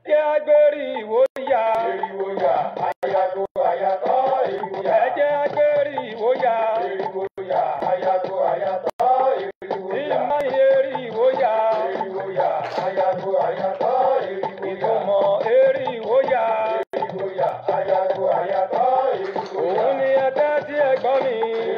Jẹ́ agbérí ìwò yá. Eriwo ya, ayago ayatọ, eriwo ya. Ẹ jẹ́ agbérí ìwò yá. Eriwo ya, ayago ayatọ, eriwo ya. Ìmọ̀ eri ìwò yá. Eriwo ya, ayago ayatọ, eriwo ya. Ìtumọ̀ eri ìwò yá. Eriwo ya, ayago ayatọ, eriwo ya. Òun ni ẹ tẹ́tí ẹ gbọ́ mi.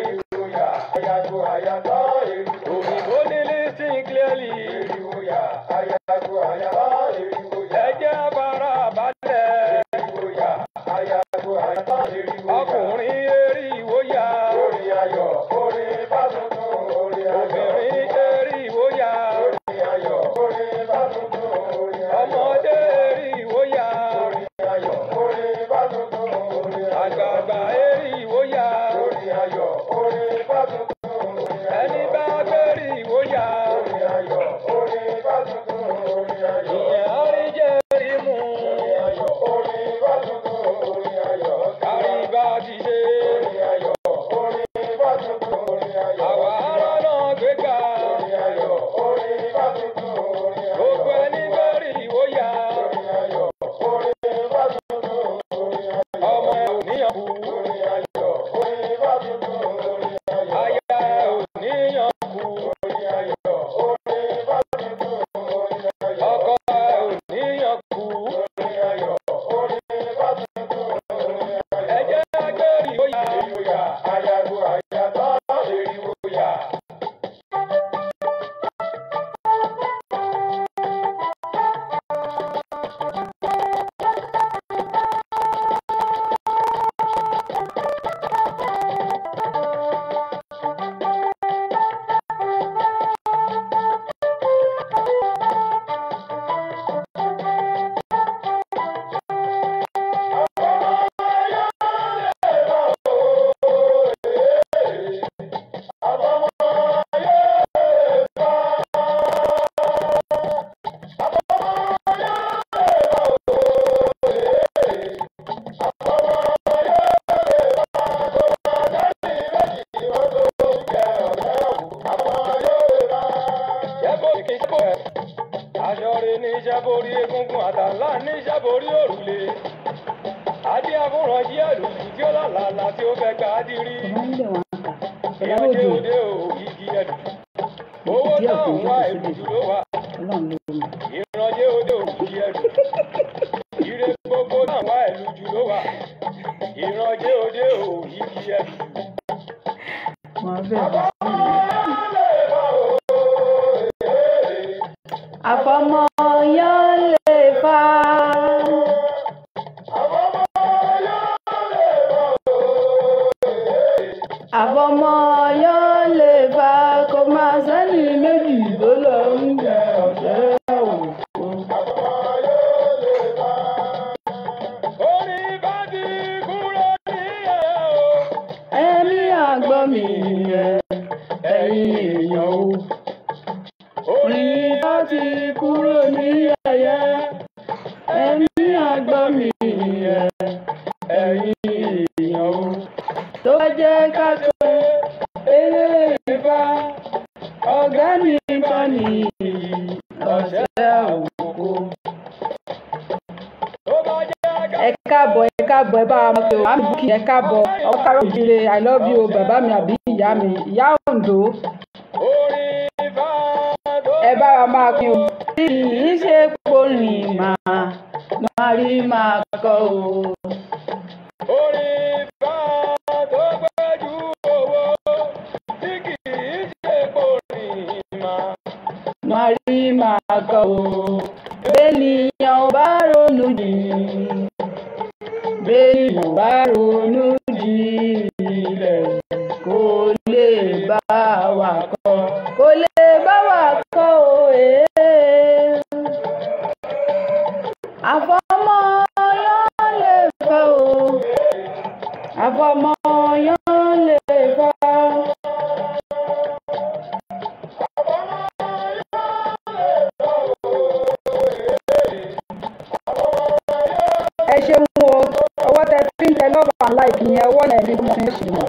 Eriwo ya, ayago ayatọ, eriwo ya. Òyìnbó ní listen clearly. Eriwo ya, ayago ayatọ, eriwo ya. Ẹ jẹ́ fara balẹ̀. Eriwo ya, ayago ayatọ, eriwo ya. Ọkùnrin eri ìwò yá. Orin ayọ̀, orin Ifá tuntun, orin ayọ̀. Obìnrin eri ìwò yá. Orin ayọ̀, orin Ifá tuntun, orin ayọ̀. Ọmọdé eri ìwò yá. Orin ayọ̀, orin Ifá tuntun, orin ayọ̀. Àgbààgbà eri ìwò yá. Orin ayọ̀, orin Ifá tuntun, orin ayọ̀. Ẹni bá gbérí ìwò yá. Orin ayọ̀, orin Ifá tuntun, orin ayọ̀. Ìyẹn á rí jẹ́ rí mu. Orin ayọ̀, orin Ifá tuntun, orin ayọ̀. Kárí bá ti ṣe. Orin ayọ̀, orin Ifá tuntun, orin ayọ̀. Àwa ará náà gbé gbà. Orin ayọ̀, orin Ifá tuntun, orin ayọ̀. Gbogbo ẹni gbérí ìwò yá. Orin ayọ̀, orin Ifá tuntun, orin ayọ̀. Ọmọ ẹ ò níyàn kú. Orin ayọ̀, orin Ifá tuntun, orin ayọ̀. Aya ẹ ò níyàn kú. Orin ayọ̀, orin Ifá tuntun, orin ayọ̀. Ọkọ ẹ ò níyàn kú. Orin ayọ̀, orin Ifá tuntun, orin ayọ̀. Ẹ jẹ́ gbérí ìwò yá. Eriwo ya, ayago ayatọ, eriwo ya. Ṣẹ́bó kì í ṣẹ́bó ẹ̀. Aṣọ rẹ̀ ní ṣẹ́bórí egungun àtàlà ní ṣẹ́bórí òrùlé. Adé afúnranjí àlùkù tí ó lálàlà tí ó fẹ́ gbà á di rí. Bàbá nílẹ̀ wọn kà Bọ̀dá Ìrànjẹ́ Òjó. òde ò igi ẹ̀dùn. Owó Díẹ̀ náà kò ń jókòó wá síbẹ̀. èlùjù ló wà. Ọlọ́run ló mọ̀. Ìrànjẹ́ òde ò igi ẹ̀dùn. Ire gbogbo náà wá èlùjù ló wà. Ìrànjẹ́ òde ò igi ẹ̀dùn. Wọn fẹ́ bá sí mi. Àfọmọyán lè fa. Àfọmọyán lè fa kò máa sẹ́ni méjì tó lọ ń jẹ ọ̀sẹ̀ òkú. Orin bá ti kúrò ní ẹ̀ o. Ẹ̀mí àgbọ̀ mi yẹn, ẹ̀yin èèyàn o. Orin bá ti kúrò ní ẹ̀yẹ. Ẹ̀mí àgbọ̀ mi yẹn, ẹ̀yin èèyàn o. Tó bá jẹ́ ká pé eré Ifá, ọ̀gá mi kọ́ ni ọ̀sẹ̀ òkú. Tó bá jẹ́ ká Ẹ káàbọ̀, ẹ káàbọ̀, ẹ bá wa mọ̀ pé o màmí Bukky, ẹ káàbọ̀, ọkọ kárọ̀ òjìrè. I love you o, bàbá mi àbí ìyá mi, ìyá Oǹdó. Orin Ifá tó Ẹ bá wa máa pín o. Kì í ṣe porin máa máa rí máa kọ o. Orin Ifá tó gbẹ́jú owó tí kì í ṣe porin máa. Máa rí máa kọ o. Bẹ́ẹ̀nìyàn ò bá ronú jìn. Bẹ́ẹ̀nìyàn ò bá ronú jinlẹ̀ kò lè bá wa kọ. Kò lè bá wa kọ o. Ee. Àfọmọyán lè fa o. Àfọmọyán lè fa. Ẹ ṣeun o, ọwọ́ tẹ fi ń tẹ love and like yẹn, ọwọ́ yẹn ní mo fi ń ṣe mọ̀.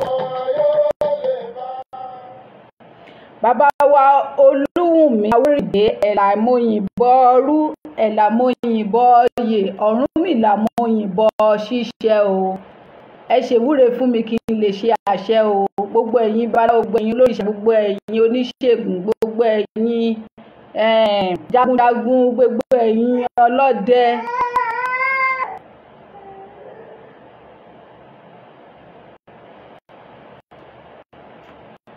Bàbá wa Olúwùnmí Awórìndé Ẹ̀là Ìmọ̀yìnbọ̀ọ́rú, Ẹ̀là mo yìnbọn yè, Ọ̀rúnmìlà mo yìnbọn ṣíṣẹ́ o. Ẹ ṣèwúre fún mi kí n lè ṣe àṣẹ o. Gbogbo ẹ̀yin babaláwo, gbogbo ẹ̀yin olóríṣà, gbogbo ẹ̀yin oníṣègùn, gbogbo ẹ̀yin jagunjagun, gbogbo ẹ̀yin ọlọ́dẹ.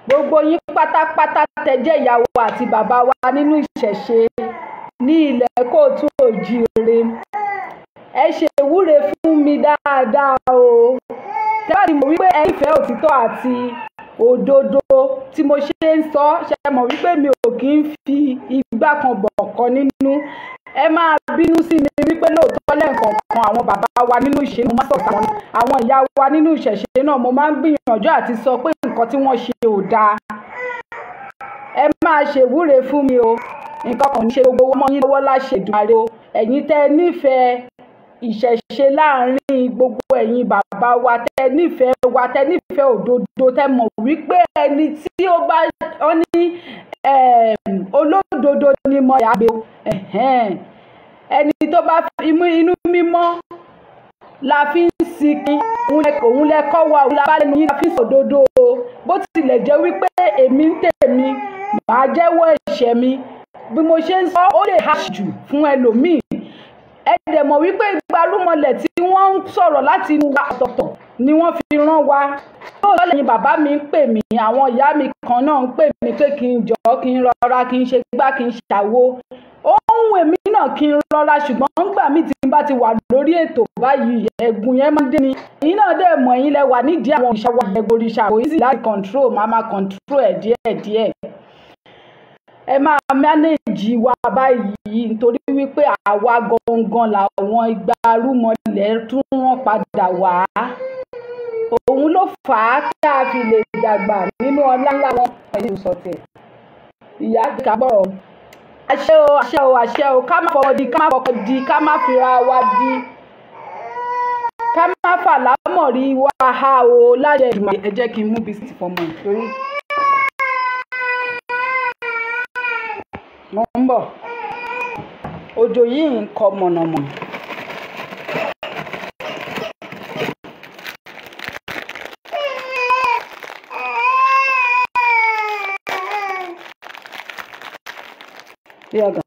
Gbogbo yín pátápátá tẹ́ jẹ́ ìyàwó àti bàbá wa nínú ìṣẹ̀ṣe ní ilẹ̀ kóòtù òjíire. Ẹ ṣèwúre fún mi dáadáa o. Tẹ́ bá ti mọ̀ wípé ẹ nífẹ̀ẹ́ òtítọ́ àti òdodo tí mo ṣe ń sọ, ṣe mọ̀ wípé mi ò kí ń fi igbá kan bọ̀ kan nínú. Ẹ máa bínú sí mi wípé lóòótọ́ lẹ́ẹ̀kọ̀ọ̀kan àwọn bàbá wa nínú ìṣe mo máa sọ̀tà wọn. Àwọn ìyá wa nínú ìṣẹ̀ṣe náà mo máa ń gbìyànjú àti sọ pé nǹkan tí wọ́n ṣe ò dáa. Ẹ máa ṣèwúre fún mi o. Nǹkan kan ò ní ṣe gbogbo ọmọ yín lọ́wọ́ láṣẹ Èdùmàrè o. Ẹ̀yin tẹ́ ẹ nífẹ̀ẹ́ ìṣẹ̀ṣe láàárín gbogbo ẹ̀yin bàbá wa, tẹ́ ẹ nífẹ̀ẹ́ wa, tẹ́ ẹ nífẹ̀ẹ́ òdodo, tẹ́ mọ̀ wípé ẹni tí ó bá ọ ní olódodo ni mo yà gbé o. Ẹni tó bá inú mímọ́ la fi ń sinmi, òun lẹ kọ́ wa, òun la bá lẹ́nu yín la fi ń sòdodo o. Bó tilẹ̀ jẹ́ wípé èmi ń tèmi, màá jẹ́wọ́ ẹ̀ṣẹ̀ mi. Bí mo ṣe ń sọ, ó lè harsh jù fún ẹlòmíì. Ẹ dẹ̀ mọ̀ wípé igbarúmọlẹ̀ tí wọ́n ń sọ̀rọ̀ láti inú wa ọ̀tọ̀ọ̀tọ̀ ni wọ́n fi rán wa. Lóòótọ́ lẹ́yìn bàbá mi ń pè mí, àwọn ìyá mi kan náà ń pè mí pé kí n jọ̀ọ́, kí n rọra, kí n ṣe gbá, kí n ṣàwo. Ohun èmi náà kí n rọra, ṣùgbọ́n nígbà míì tí n bá ti wà lórí ètò báyìí, ẹ̀gùn yẹn máa ń dé ni. Ẹ̀yin náà dẹ̀ mọ̀, ẹ̀yin lẹ wà nídìí àwọn òrìṣà wa, ẹ̀gùn òrìṣà kò easy láti control, màá máa control ẹ̀ díẹ̀díẹ̀. Ẹ máa manage wa báyìí nítorí wípé àwa gangan làwọn igbarúmọlẹ̀ tún rán padà wá. Òun ló fà á tá a fi lè dàgbà nínú ọlá ńlá wọn. Ẹ̀yin sọ̀tẹ̀. Ìyá kábọ̀. Àṣẹ o, àṣẹ o, àṣẹ o, ká má fọwọ́ di, ká má fọkọ di, ká má fira wa di, ká má fàlámọ̀rí wa há o láṣẹ Èdùmàrè. Ẹ jẹ́ kí n mú bisikíìtì fọmọ yìí torí mo ń bọ̀. Òjò yìí ń kọ mọ̀nàmọ̀nà. Bí ọ̀gá.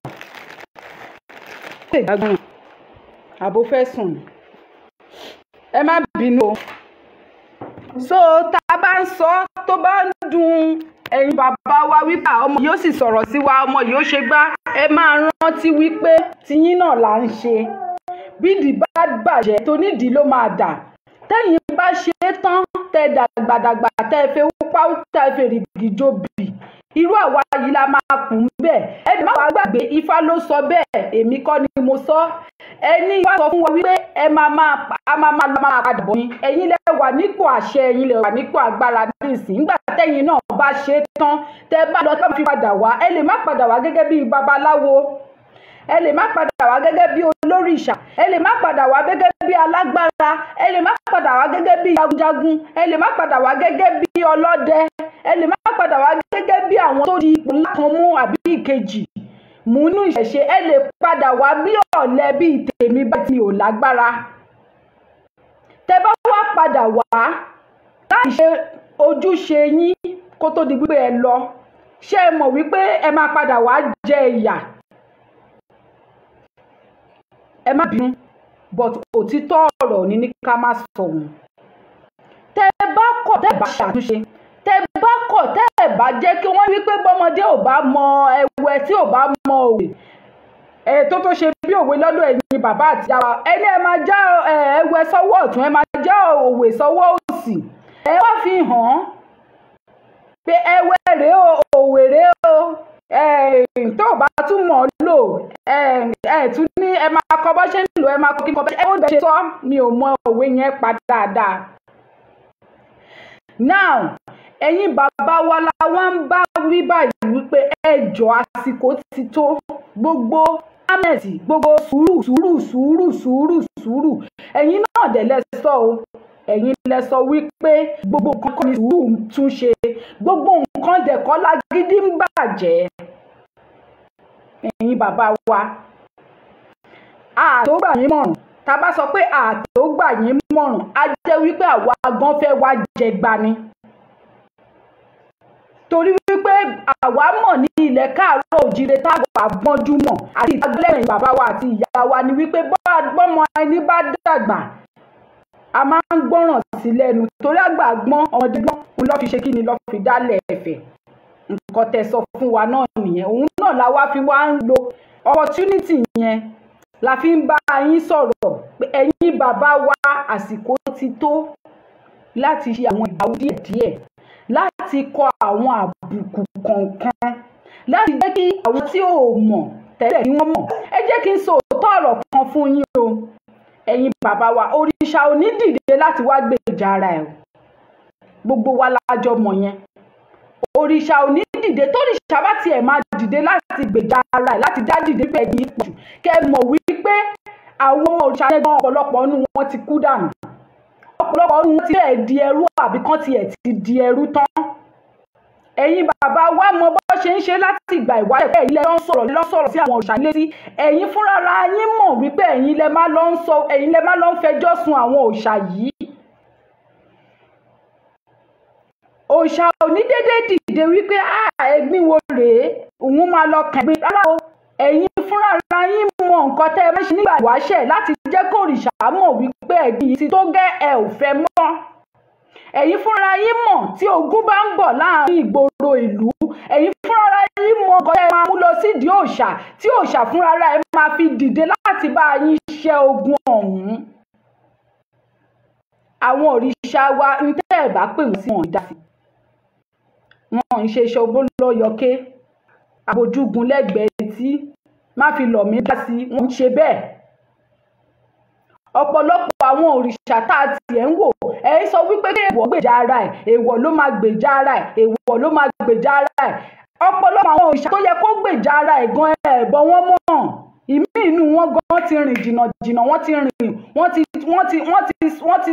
Ṣé ìdágbọ́n àbò fẹ́ sùn ni? Ẹ má bínú o. So tá a bá ń sọ tó bá ń dùn ẹ̀yin bàbá wa wípé ọmọ yóò sì sọ̀rọ̀ sí wa, ọmọ yóò ṣe gbá. Ẹ máa rántí wípé tiyín náà là ń ṣe. Bídìí bá bàjẹ́ tonídìí ló máa dà. Tẹ́yin bá ṣe é tán, tẹ dàgbàdàgbà, tẹ fẹ́ wúpá, tẹ fèrègì jobì. Irú àwa yìí la máa kù ń bẹ̀. Ẹ má wàá gbàgbé, Ifá ló sọ bẹ́ẹ̀, èmi kọ́ ni mo sọ. Ẹni Ifá sọ fún wa wípé ẹ máa máa a máa máa lọ máa padà bọ̀ ni. Ẹ̀yin lẹ wà nípò àṣẹ, ẹ̀yin lẹ wà nípò agbára nísìnyí. Nígbà tẹ́yin náà bá ṣe é tán, tẹ bá lọ tẹ́ fi padà wá, ẹ lè má padà wá gẹ́gẹ́ bí babaláwo. Ẹ lè má padà wá gẹ́gẹ́ bí olórìṣà, ẹ lè má padà wá gẹ́gẹ́ bí alágbára, ẹ lè má padà wá gẹ́gẹ́ bí jagunjagun, ẹ lè má padà wá gẹ́gẹ́ bí ọlọ́dẹ, ẹ lè má padà wá gẹ́gẹ́ bí àwọn tó di ipò ńlá kan mú àbí ìkejì mú nínú ìṣẹ̀ṣe. Ẹ lè padà wá bí ọ̀lẹ bí tèmi bá ti ò lágbára. Tẹ bá wá padà wá láì ṣe ojúṣe yín kó tó di wípé ẹ lọ, ṣé ẹ mọ̀ wípé ẹ máa padà wá jẹ ìyà? Ẹ má bínú, but òtítọ́ ọ̀rọ̀ ni ní ká má sọ òun. Tẹ bá kọ̀, tẹ bá ṣàtúnṣe, tẹ bá kọ̀, tẹ bá jẹ́ kí wọ́n wípé bọ́mọdé ò bá mọ ẹwẹ́ tí ò bá mọ òwe, tó tó ṣe bí òwe lọ́dọ̀ ẹ̀yin bàbá àti ìyá wa, ẹni ẹ máa já ẹwẹ́ sọ́wọ́ ọ̀tún, ẹ máa já òwe sọ́wọ́ òsì. Ẹ wá fi hàn án pé ẹwẹ́ rèé o, òwe rèé o. Tó o bá tún mọ̀ ọ́ lò, ẹ tún ní ẹ máa kọ́ bó ṣe ń lò, ẹ máa kọ́ kí n kọ́ bó ṣe ń sọ. Mi ò mọ òwe yẹn pa dáadáa. Now, ẹ̀yin bàbá wa la wá ń bá wí báyìí wípé ẹ jọ̀ọ́ àsìkò ti tó. Gbogbo ámẹ̀sì, gbogbo sùúrù, sùúrù, sùúrù, sùúrù, sùúrù. Ẹ̀yin náà dẹ̀ lẹ sọ o. Ẹ̀yin lẹ sọ wípé gbogbo nǹkan kọ́ ni sùúrù ń tún ṣe. Gbogbo nǹkan dẹ̀ kọ́ lágídí ń bàjẹ́. Ẹ̀yin bàbá wa, Àtó gbà yín mọ̀ràn. Tá a bá sọ pé àtó gbà yín mọ̀ràn, á jẹ́ wípé àwa gan fẹ́ wá jẹgba ni. Torí wípé àwa mọ̀ ní ilẹ̀ káàárọ̀ òjíire táwa gbọ́njú mọ̀ àti ìtagbẹ́lẹ̀yìn bàbá wa àti ìyá wa ni wípé bọ́mọ ẹni bá dàgbà, a máa ń gbọ́ràn sí lẹ́nu. Torí àgbà gbọ́n, ọmọdé gbọ́n, òun lọ́ fi ṣe kí ni, lọ́ fi dálẹ̀ ẹ̀fẹ̀. Nǹkan tẹ́ sọ fún wa náà nìyẹn. Òun náà la wá fi wá ń lo opportunity yẹn la fi ń bá yín sọ̀rọ̀ pé ẹ̀yin bàbá wa, àsìkò ti tó láti ṣe àwọn ìgbàwó díẹ̀díẹ̀, láti kọ àwọn àbùkù kọ̀ọ̀kan, láti jẹ́ kí àwọn tí ò mọ̀ tẹ́lẹ̀ kí wọ́n mọ̀. Ẹ jẹ́ kí n sọ òótọ́ ọ̀rọ̀ kan fún yín o. Ẹ̀yin bàbá wa, òrìṣà ò ní dìde láti wá gbèjà ara ẹ̀ o. Gbogbo wa la jọ mọ̀ yẹn. Òrìṣà ò ní dìde. Tórìṣà bá tiẹ̀ máa dìde láti gbèjà ara ẹ̀, láti dá dìde pé ẹ̀yin pọ̀ jù, kẹ́ ẹ mọ̀ wípé àwọn òrìṣà yẹn gan, ọ̀pọ̀lọpọ̀ nínú wọn ti kú dànù. Ọ̀pọ̀lọpọ̀ nínú wọn ti fẹ́ẹ̀ di ẹrú àbí kán tiẹ̀ ti di ẹrú tán. Ẹ̀yin bàbá wa mọ bó ṣe ń ṣe láti ìgbà ìwáṣẹ̀ pé ẹ̀yin lẹ lọ ń sọ̀rọ̀, lọ sọ̀rọ̀ sí àwọn òrìṣà létí. Ẹ̀yin fúnra yín mọ̀ wípé ẹ̀yin lẹ máa lọ ń sọ, ẹ̀yin lẹ máa lọ ń fẹjọ́ sun àwọn òrìṣà yìí. Òòṣà ò ní dédé dìde wípé ẹ̀gbin wo rèé, òun máa lọ kàn ẹ̀gbin. Rárá o, ẹ̀yin fúnra yín mọ nǹkan tẹ́ ẹ máa ṣe nígbà ìwáṣẹ̀ láti jẹ́ kó òrìṣà mọ̀ wípé ẹ̀gbin yìí ti tó gẹ́, ẹ ò fẹ́ mọ́. Ẹ̀yin fúnra yín mọ̀ tí ogun bá ń bọ̀ láàrin ìgboro ìlú, ẹ̀yin fúnra yín mọ̀ nǹkan tẹ́ ẹ máa mú lọ sídìí òòṣà tí òòṣà fúnra ẹ máa fi dìde láti bá yín ṣẹ́ ogun ọ̀hún. Àwọn òrìṣà wa ń tẹ́ ẹ̀ bá pè wọ́n sí, wọn ò dá sí. Wọn ń ṣe ṣọgbó lọ́yọ̀ké, àbójúgun lẹ́gbẹ̀ẹ́ tí má fi lọ̀ mí dá sí, wọ́n ń ṣe bẹ́ẹ̀. Ọ̀pọ̀lọpọ̀ àwọn òrìṣà tá a tiẹ̀ ń wò, ẹ sọ wípé kí èèwọ̀ gbèjà ara ẹ̀, èèwọ̀ ló máa gbèjà ara ẹ̀, èèwọ̀ ló máa gbèjà ara ẹ̀. Ọ̀pọ̀lọpọ̀ àwọn òrìṣà tó yẹ kó gbèjà ara ẹ̀ gan, ẹ̀ bọ́ wọ́n mọ̀. Ìmí inú wọn gan ti rìn jìnnà jìnnà, wọ́n ti rìn, wọ́n ti wọ́n ti wọ́n ti wọ́n ti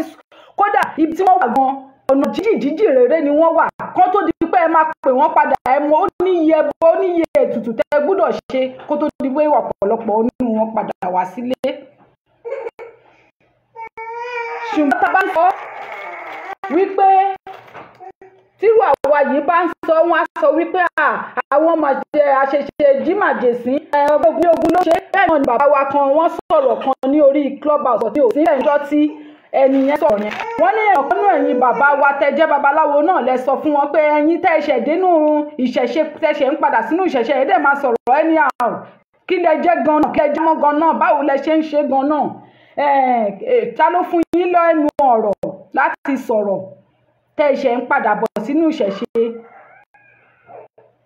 kódà ibi tí wọ́n wà gan, ọ̀nà jíjìn jíjìn rere ni wọ́n wà. Kán tó di pé ẹ máa pè wọ́n padà, ẹ mọ ó ní iye ẹbọ, ó ní iye ètùtù tẹ́ gbúdọ̀ ṣe kó tó di pé ọ̀pọ̀lọpọ̀ nínú wọn padà wá sílé. Ṣùgbọ́n tá a bá ń sọ wípé tírú àwa yìí bá ń sọ, wọ́n á sọ wípé àwọn àṣẹṣe jímàjèsín ogun ogun ló ṣe. Bẹ́ẹ̀ náà ni bàbá wa kan, wọ́n sọ̀rọ̀ kan ní orí clubhouse tí ò sí ẹ̀ńjọ́ tí ẹni yẹn sọ̀rọ̀ yẹn. Wọ́n ní ọ̀kan nínú ẹ̀yin bàbá wa tẹ́ jẹ́ babaláwo náà lẹ sọ fún wọn pé ẹ̀yin tẹ́ ṣẹ̀ dénú ìṣẹ̀ṣe, tẹ́ ṣẹ̀ ń padà sínú ìṣẹ̀ṣe, ẹ̀ dẹ̀ máa sọ̀rọ̀ ẹni àrùn. Kí lẹ jẹ́ gan-an? Kí lẹ jẹ́ mọ́ gan-an? Báwo lẹ ṣe ń ṣe gan-an? Ta ló fún yín lẹ́nu ọ̀rọ̀ láti sọ̀rọ̀ tẹ́ ṣẹ̀ ń padà bọ̀ sínú ìṣẹ̀ṣe?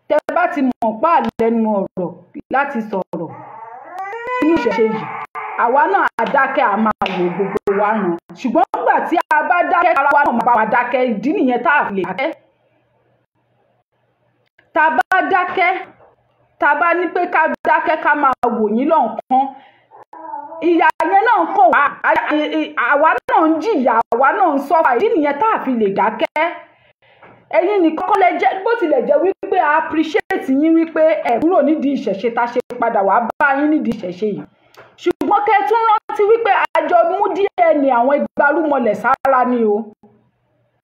Tẹ́ bá ti mọ̀ pa lẹ́nu ọ̀rọ̀ láti sọ̀rọ̀ nínú ìṣẹ̀ṣe yìí, àwa náà á dákẹ́, a máa wò gbogbo wa ràn. Ṣùgbọ́n nígbà tí a bá dákẹ́, ara wa náà máa bá wa dákẹ́. Ìdí nìyẹn tá a fi lè dákẹ́. Tá a bá dákẹ́, tá a bá ní pé ká dákẹ́ ká máa wò yín lọ́nkán, ìyà yẹn náà kàn wá, àwa náà ń jìyà, àwa náà ń sọ́fà. Ìdí nìyẹn tá a fi lè dákẹ́. Ẹ̀yin nìkan kọ́ lẹ jẹ́, bó tilẹ̀ jẹ́ wípé a appreciate yín wípé ẹ kúrò nídìí ìṣẹ̀ṣe tá a ṣe padà wá bá yín nídìí ìṣẹ̀ṣe yìí. Ṣùgbọ́n kẹ́ ẹ tún rántí wípé àjọ mú DNA àwọn igbarúmọlẹ̀ sára ni o.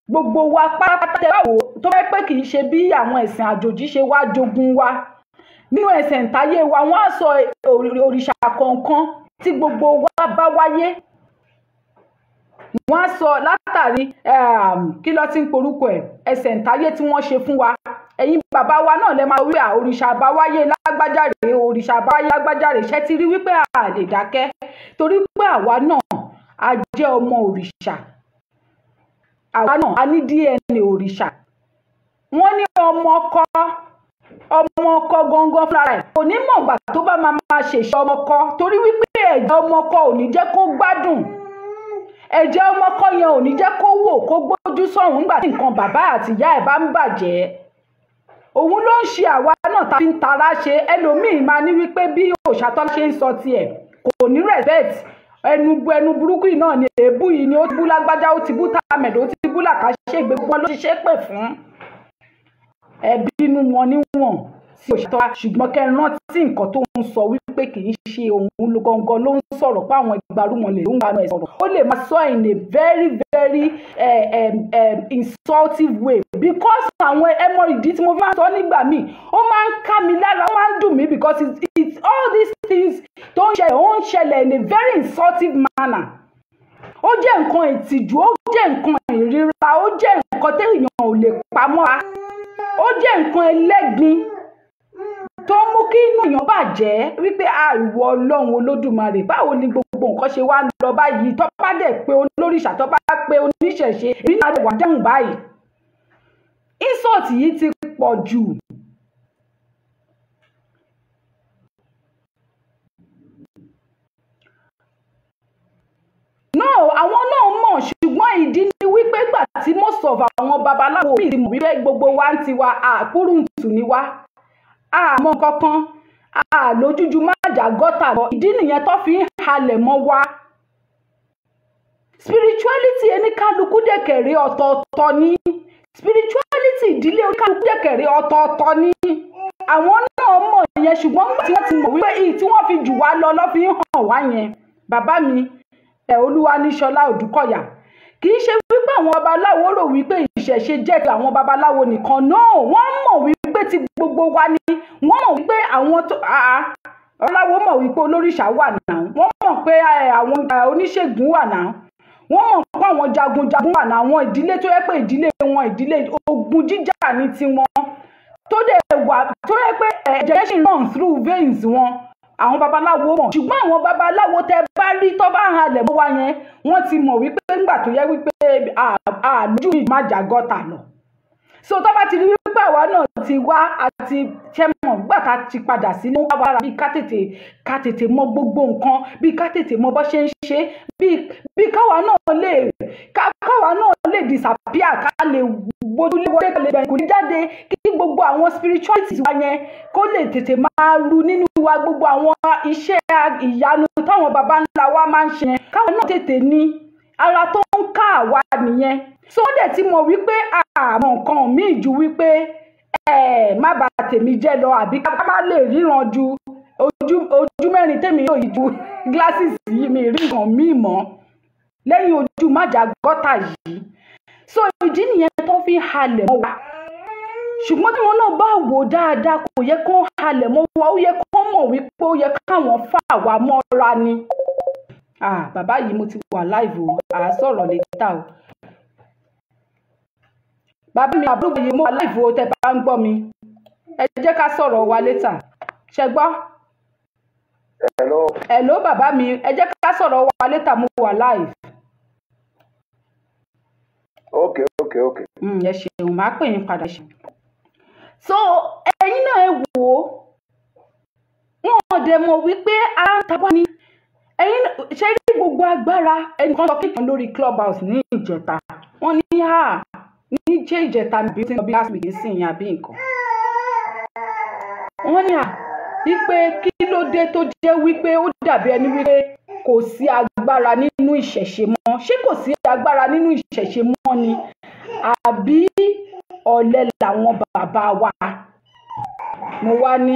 Gbogbo wa pátápátá tẹ́ bá wò ó, tó bá pẹ́ kì í ṣe bí àwọn ẹ̀sìn àjòjì ṣe wá jogun wa. Nínú ẹ̀sìn ìtayé wa, wọ́n á sọ òrìṣà kọ̀ọ̀kan tí gbogbo wa bá wáyé. Wọ́n á sọ látàrí kí ló ti ń porúkọ ẹ̀, ẹsẹ̀ ìtayé tí wọ́n ṣe fún wa. Ẹ̀yin bàbá wa náà lẹ máa wí òrìṣà àbáwáyé lágbájá rèé, òrìṣà àbáwáyé lágbájá rèé. Ṣé ti rí wípé a lè dákẹ́? Torí pé àwa náà a jẹ́ ọmọ òrìṣà. Àwa náà a ní DNA òrìṣà. Wọ́n ní ọmọ ọkọ, ọmọ ọkọ gangan fúnra rẹ̀ kò ní mọ̀gbà tó bá máa máa ṣèṣe ọmọ ọkọ, torí wípé ẹ̀jẹ̀ ọmọ ọkọ ò ní jẹ́ kó gbádùn. Ẹ̀jẹ̀ ọmọ ọkọ yẹn ò ní jẹ́ kó wò kó gbójú sọ̀hún nígbà tí nǹkan bàbá àti ìyá ẹ̀ bá ń bàjẹ́. Òun ló ń ṣe àwa náà tá a fi ń tara ṣe. Ẹlòmíì máa ní wípé bí Òòṣàtọ́lá ṣe ń sọ tiẹ̀ kò ní respect. Ẹnu burúkú yìí náà ni, èébú yìí ni, ó ti bú lágbájá, ó ti bú tàmẹ̀dò, ó ti bú làkàṣègbè, wọn ló ti ṣépè fún. Ẹ bínú wọn níwọ̀n. sí òṣìṣẹ́ wa, ṣùgbọ́n kẹ́ ẹ rántí nǹkan tó ń sọ wípé kì í ṣe òun gangan ló ń sọ̀rọ̀ pé àwọn igbarúmọlẹ̀ ló ń gbanú ẹ̀ sọ̀rọ̀. Ó lè máa sọ in a very very insultive way, because àwọn ẹmọ ìdí tí mo máa ń sọ nígbà míì, ó máa ń ká mi lára, ó máa ń dùn mí, because it's all these things tó ń ṣẹlẹ̀, ó ń ṣẹlẹ̀ in a very insultive manner. Ó jẹ́ nǹkan ìtìjú, ó jẹ́ nǹkan ìríra, ó jẹ́ nǹkan téèyàn ò lè pamọ́ra, ó jẹ́ nǹkan ẹlẹ́gbin tó mú kí inú èèyàn bàjẹ́ wípé àìwọ Ọlọ́run Olódùmarè, báwo ni gbogbo nǹkan ṣe wá ń lọ báyìí? Tó bá dẹ̀ pé olórìṣà, tó bá pé oníṣẹ̀ṣe, èmi náà wà dáhùn báyìí. Insult yìí ti pọ̀ jù. No, àwọn náà mọ̀, ṣùgbọ́n ìdí ni wípé gbà tí most of àwọn babaláwo mi ti mọ̀ wípé gbogbo wa ń tiwa, àkúrúǹtù ni wá, àmọ́ kankan, àlójújú má jà gọ́tà lọ. Ìdí nìyẹn tó fi ń halẹ̀ mọ́ wa. Spirituality ẹni kálukú dẹ̀kẹ̀rẹ̀ ọ̀tọ̀ọ̀tọ̀ ni. Spirituality ìdílé oníkálukú dẹ̀kẹ̀rẹ̀ ọ̀tọ̀ọ̀tọ̀ ni. Àwọn náà mọ̀ yẹn, ṣùgbọ́n nígbà tí wọ́n ti mọ̀ wípé ìyí tí wọ́n fi jù wá lọ lọ́ fi ń hàn wá yẹn. Bàbá mi ẹ̀ Olúwaníṣọlá Òdúkọ̀yà, kì í ṣe wípé àwọn babaláwo rò wípé ìṣẹ̀ṣe jẹ́ ti àwọn babaláwo nìkan. No, wọ́n mọ̀ wípé ti gbogbo wa ni. Wọ́n mọ̀ wípé àwọn tó babaláwo mọ̀ wípé olórìṣà wà náà, wọ́n mọ̀ pé àwọn oníṣègùn wà náà, wọ́n mọ̀ pé àwọn jagunjagun wà náà. Àwọn ìdílé tó yẹ pé ìdílé wọn, ìdílé ogun jíjà ní tiwọn, tó dẹ̀ wà tó yẹ pé ẹ̀jẹ̀ ṣì run through veins wọn, àwọn babaláwo mọ̀. Ṣùgbọ́n àwọn babaláwo tẹ bá rí tó bá halẹ̀ mọ́ wa yẹn, wọ́n ti mọ̀ wípé nígbà tó yẹ wípé àlójú má jà gọ́tà lọ. So tó bá ti rí wípé àwa náà ti wá àti ṣẹ́mọ̀ gbà tá ti padà sínú wa lára, bí ká tètè mọ gbogbo nǹkan, bí ká tètè mọ bó ṣe ń ṣe, bí káwa náà lè káwa náà lè disappear, ká lè gbójúlé wọlé, ká lè gbẹ̀yìn kò ní jáde, kí gbogbo àwọn spirituality wa yẹn kó lè tètè máa ru nínú wa, gbogbo àwọn iṣẹ́ ìyanu táwọn baba ńlá wa máa ń ṣe yẹn, káwa náà tètè ní ara tó ń ká àwa nìyẹn. So wọ́n dẹ̀ ti mọ̀ wípé àmọ́ nǹkan míì ju wípé má bà tèmi jẹ́ lọ, àbí ká má lè ríran ju ojú mẹ́rin tèmi yóò yí ju glasses yìí, mi rí nǹkan míì mọ́ lẹ́yìn ojú májà gọ́tà yìí. So ìdí nìyẹn tó fi ń halẹ̀ mọ́ wa. Ṣùgbọ́n tí wọn náà bá wò dáadáa, kò yẹ kó halẹ̀ mọ́ wa, ó yẹ kó mọ̀ wípé ó yẹ káwọn fà wá mọ́ra ni. Bàbá yìí, mo ti wà live o, à á sọ̀rọ̀ létà o. Bàbá mi àbúrò yìí, mo wà live o, tẹ́ bá ń gbọ́ mi, ẹ jẹ́ ká sọ̀rọ̀ wa létà, ṣẹ gbọ́? Hello. Hello bàbá mi, ẹ jẹ́ ká sọ̀rọ̀ wa létà, mo wà live. Okay, okay, okay. Ẹ ṣeun, màá pè yín padà. So ẹ̀yin náà ẹ wò ó, wọn ò dẹ̀ mọ̀ wípé ara ń ta wá ní. Ẹ̀yin ṣe rí gbogbo agbára ẹnìkan sọ kíkan lórí Clubhouse ní ìjẹta, wọ́n ní ní jẹ́ ìjẹta níbi tí wọ́n bí last week sí ìyẹn àbí nǹkan. Wọ́n ní wípé kí ló dé tó jẹ́ wípé ó dàbí ẹni wípé kò sí agbára nínú ìṣẹ̀ṣe mọ́. Ṣé kò sí agbára nínú ìṣẹ̀ṣe mọ́ ni, àbí ọ̀lẹ làwọn bàbá wa? Mo wá ní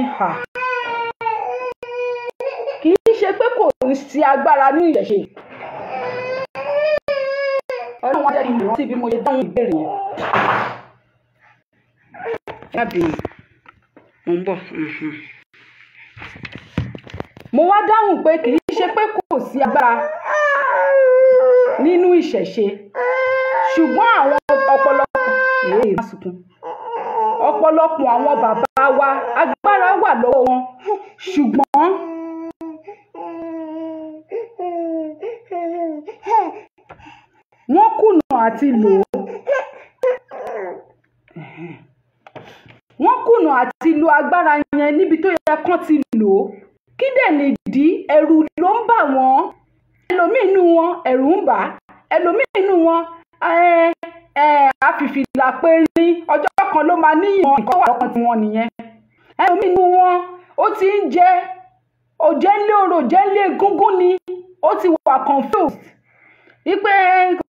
kì í ṣe pé kò sí agbára nínú ìṣẹ̀ṣe. Ọlọ́run wá jẹ́ kí n rántí bí mo ṣe dáhùn ìbéèrè yẹn. Ẹ má bínú, mo ń bọ̀. Mo wá dáhùn pé kì í ṣe pé kò sí agbára nínú ìṣẹ̀ṣe, ṣùgbọ́n àwọn ọ̀pọ̀lọpọ̀ àwọn bàbá wa agbára wà lọ́wọ́ wọn, ṣùgbọ́n wọ́n kùnà àti lò ó. Wọ́n kùnà àti lo agbára yẹn níbi tó yẹ kán ti lò ó. Kí dẹ̀ nìdí? Ẹ̀rù ló ń bà wọ́n. Ẹlòmíì inú wọn ẹ̀rù ń bà á. Ẹlòmíì inú wọn àfìfìlà pé rí ọjọ́ kan ló máa níyì wọn, nǹkan wà lọ́kàn tiwọn nìyẹn. Ẹlòmíì inú wọn ó ti ń jẹ òjẹ́ ńlé orò, òjẹ́ ńlé egúngún ni, ó ti wà confused. Wípé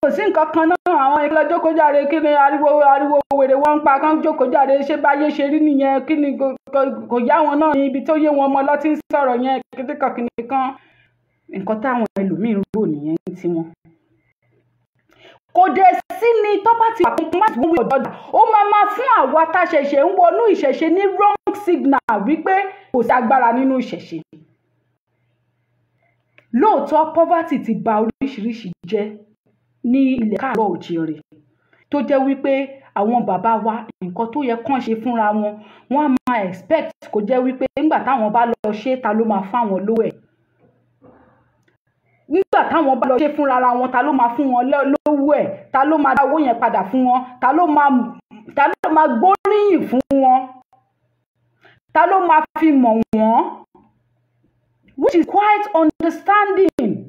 kò sí nǹkan kan náà, àwọn ìlọ jókòó járe, kí ni ariwo ariwo wèrè wọn ń pa kán jókòó járe, ṣé báyé ṣe rí nìyẹn? Kí ni kò yá wọn náà ní ibi tó yé wọn mọ lọ́tí ń sọ̀rọ̀ yẹn kíníkan kíníkan. Nǹkan táwọn ẹlòmíín rò nìyẹn tí wọn. Kò dẹ̀ sí ni tó bá ti wà compromise one way or the other, ó máa máa fún àwa tá a ṣẹ̀ṣẹ̀ ń wọnú ìṣẹ̀ṣe ní wrong signal wípé kò sí agbára nínú ìṣẹ̀ṣe. Lóòótọ́, poverty ti ba oríṣiríṣi jẹ́ ní ilẹ̀ káàárọ̀ òjìrè, tó jẹ́ wípé àwọn bàbá wa, nǹkan tó yẹ kán ṣe fúnra wọn, wọ́n á máa expect kó jẹ́ wípé nígbà táwọn bá lọ ṣe, ta ló máa fáwọn lówó ẹ̀? Nígbà táwọn bá lọ ṣe fúnra ra wọn, ta ló máa fún wọn lówó ẹ̀? Ta ló máa dá owó yẹn padà fún wọn? Ta ló máa gbóríyìn fún wọn? Ta ló máa fi mọ̀ wọ́n? Which is quite understanding.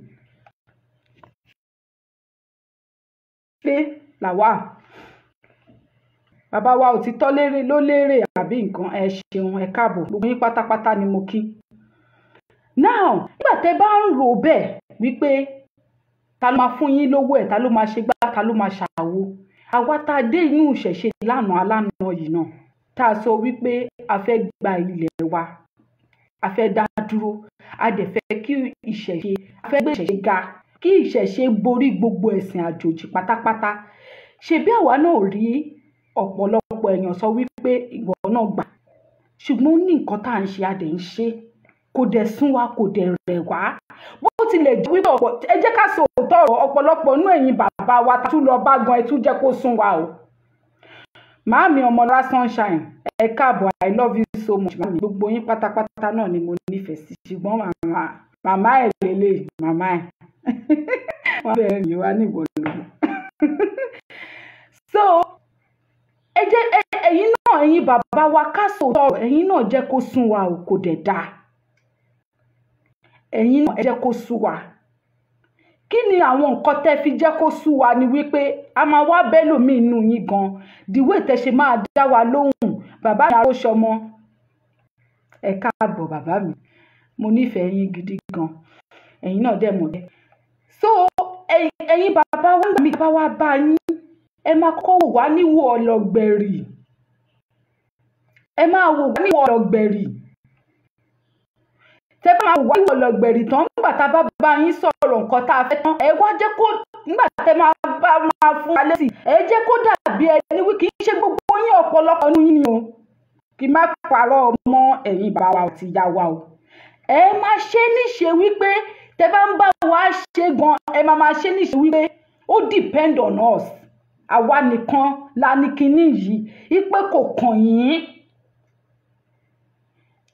Pé làwà bàbá wa òtítọ́ lérè ló lérè àbí nǹkan. Ẹ ṣeun, ẹ káàbọ̀, gbogbo yín pátápátá ni mo kí. Now, nígbà tẹ́ bá ń rò bẹ́ẹ̀ wípé ta ló máa fún yín lówó ẹ̀, ta ló máa ṣe gbá, ta ló máa ṣàwo, àwa tá a dé inú ìṣẹ̀ṣe lánàá alánàá yìí náà, tá a sọ wípé a fẹ́ gba ilẹ̀ wa, a fẹ́ dá dúró, a dẹ̀ fẹ́ kí ìṣẹ̀ṣe, a fẹ́ gbé ìṣẹ̀ṣe ga, kí ìṣẹ̀ṣe borí gbogbo ẹ̀sìn àjòjì pátápátá, ṣebí àwa náà rí ọ̀pọ̀lọpọ̀ èèyàn sọ wípé ìwọ náà gbà? Ṣùgbọ́n ó ní nǹkan tá à ń ṣe, a dẹ̀ ń ṣe, kò dẹ̀ sún wa, kò dẹ̀ rẹ̀ wá. Bó tilẹ̀ jẹ́ wípé ọ̀pọ̀, ẹ jẹ́ ká sọ òótọ́ ọ̀rọ̀, ọ̀pọ̀lọpọ̀ nínú ẹ̀yin bàbá wa tá tún lọ bá gan, ẹ tún jẹ́ kó sún wa o. Màámi Ọmọlá Sunshine, ẹ káàbọ̀. I love you so much, màámi. Gbogbo yín pátápátá náà ni mo nífẹ̀ẹ́ sí, ṣùgbọ́n màmá, màmá ẹ̀ lélẹ̀, màmá ẹ̀ wọ́n bẹ̀rẹ̀ ní wa ní ìwọ lóko. So ẹ jẹ́ ẹ̀yin náà, ẹ̀yin bàbá wa, ká sòótọ́ ọ̀rọ̀, ẹ̀yin náà jẹ́ kó sún wa o. Kò dẹ̀ dáa, ẹ̀yin náà ẹ jẹ́ kó sú wa. Kí ni àwọn nǹkan tẹ́ fi jẹ́ kó sú wa? Ni wípé a máa wá bẹ́lòmíì inú yín gan, the way tẹ́ ṣe máa dá wa lóhùn. Bàbá mi Aróṣọmọ, ẹ káàbọ̀. Bàbá mi, mo nífẹ̀ẹ́ yín gidi gan, ẹ̀yin náà dẹ̀ mọ̀ bẹ́ẹ̀. So ẹ̀yin bàbá wa, nígbà míì bá wá bá yín, ẹ máa kọ́kọ́ wò wá níwò ọlọ́gbẹ̀rì, ẹ máa wò wá níwò ọlọ́gbẹ̀rì. Tẹ́ bá máa wò wá níwò ọlọ́gbẹ̀rì tán, nígbà tá a bá bá yín sọ̀rọ̀ nǹkan tá a fẹ́ tán, ẹ wá jẹ́ kó nígbà tẹ́ máa bá máa fún wa lésì, ẹ jẹ́ kó dàbí ẹni wí kì í ṣe gbogbo yín, ọ̀pọ̀lọpọ̀ nínú yín ni o. Kì í má parọ́ mọ́ ẹ̀yin bàbá wa àti ìyá wa o. Ẹ máa ṣe níṣe wípé tẹ́ bá ń bá wa ṣe gan, ẹ máa máa ṣe níṣe wípé ó depend on us, àwa nìkan la ní kinní yìí, ipe kò kàn yín.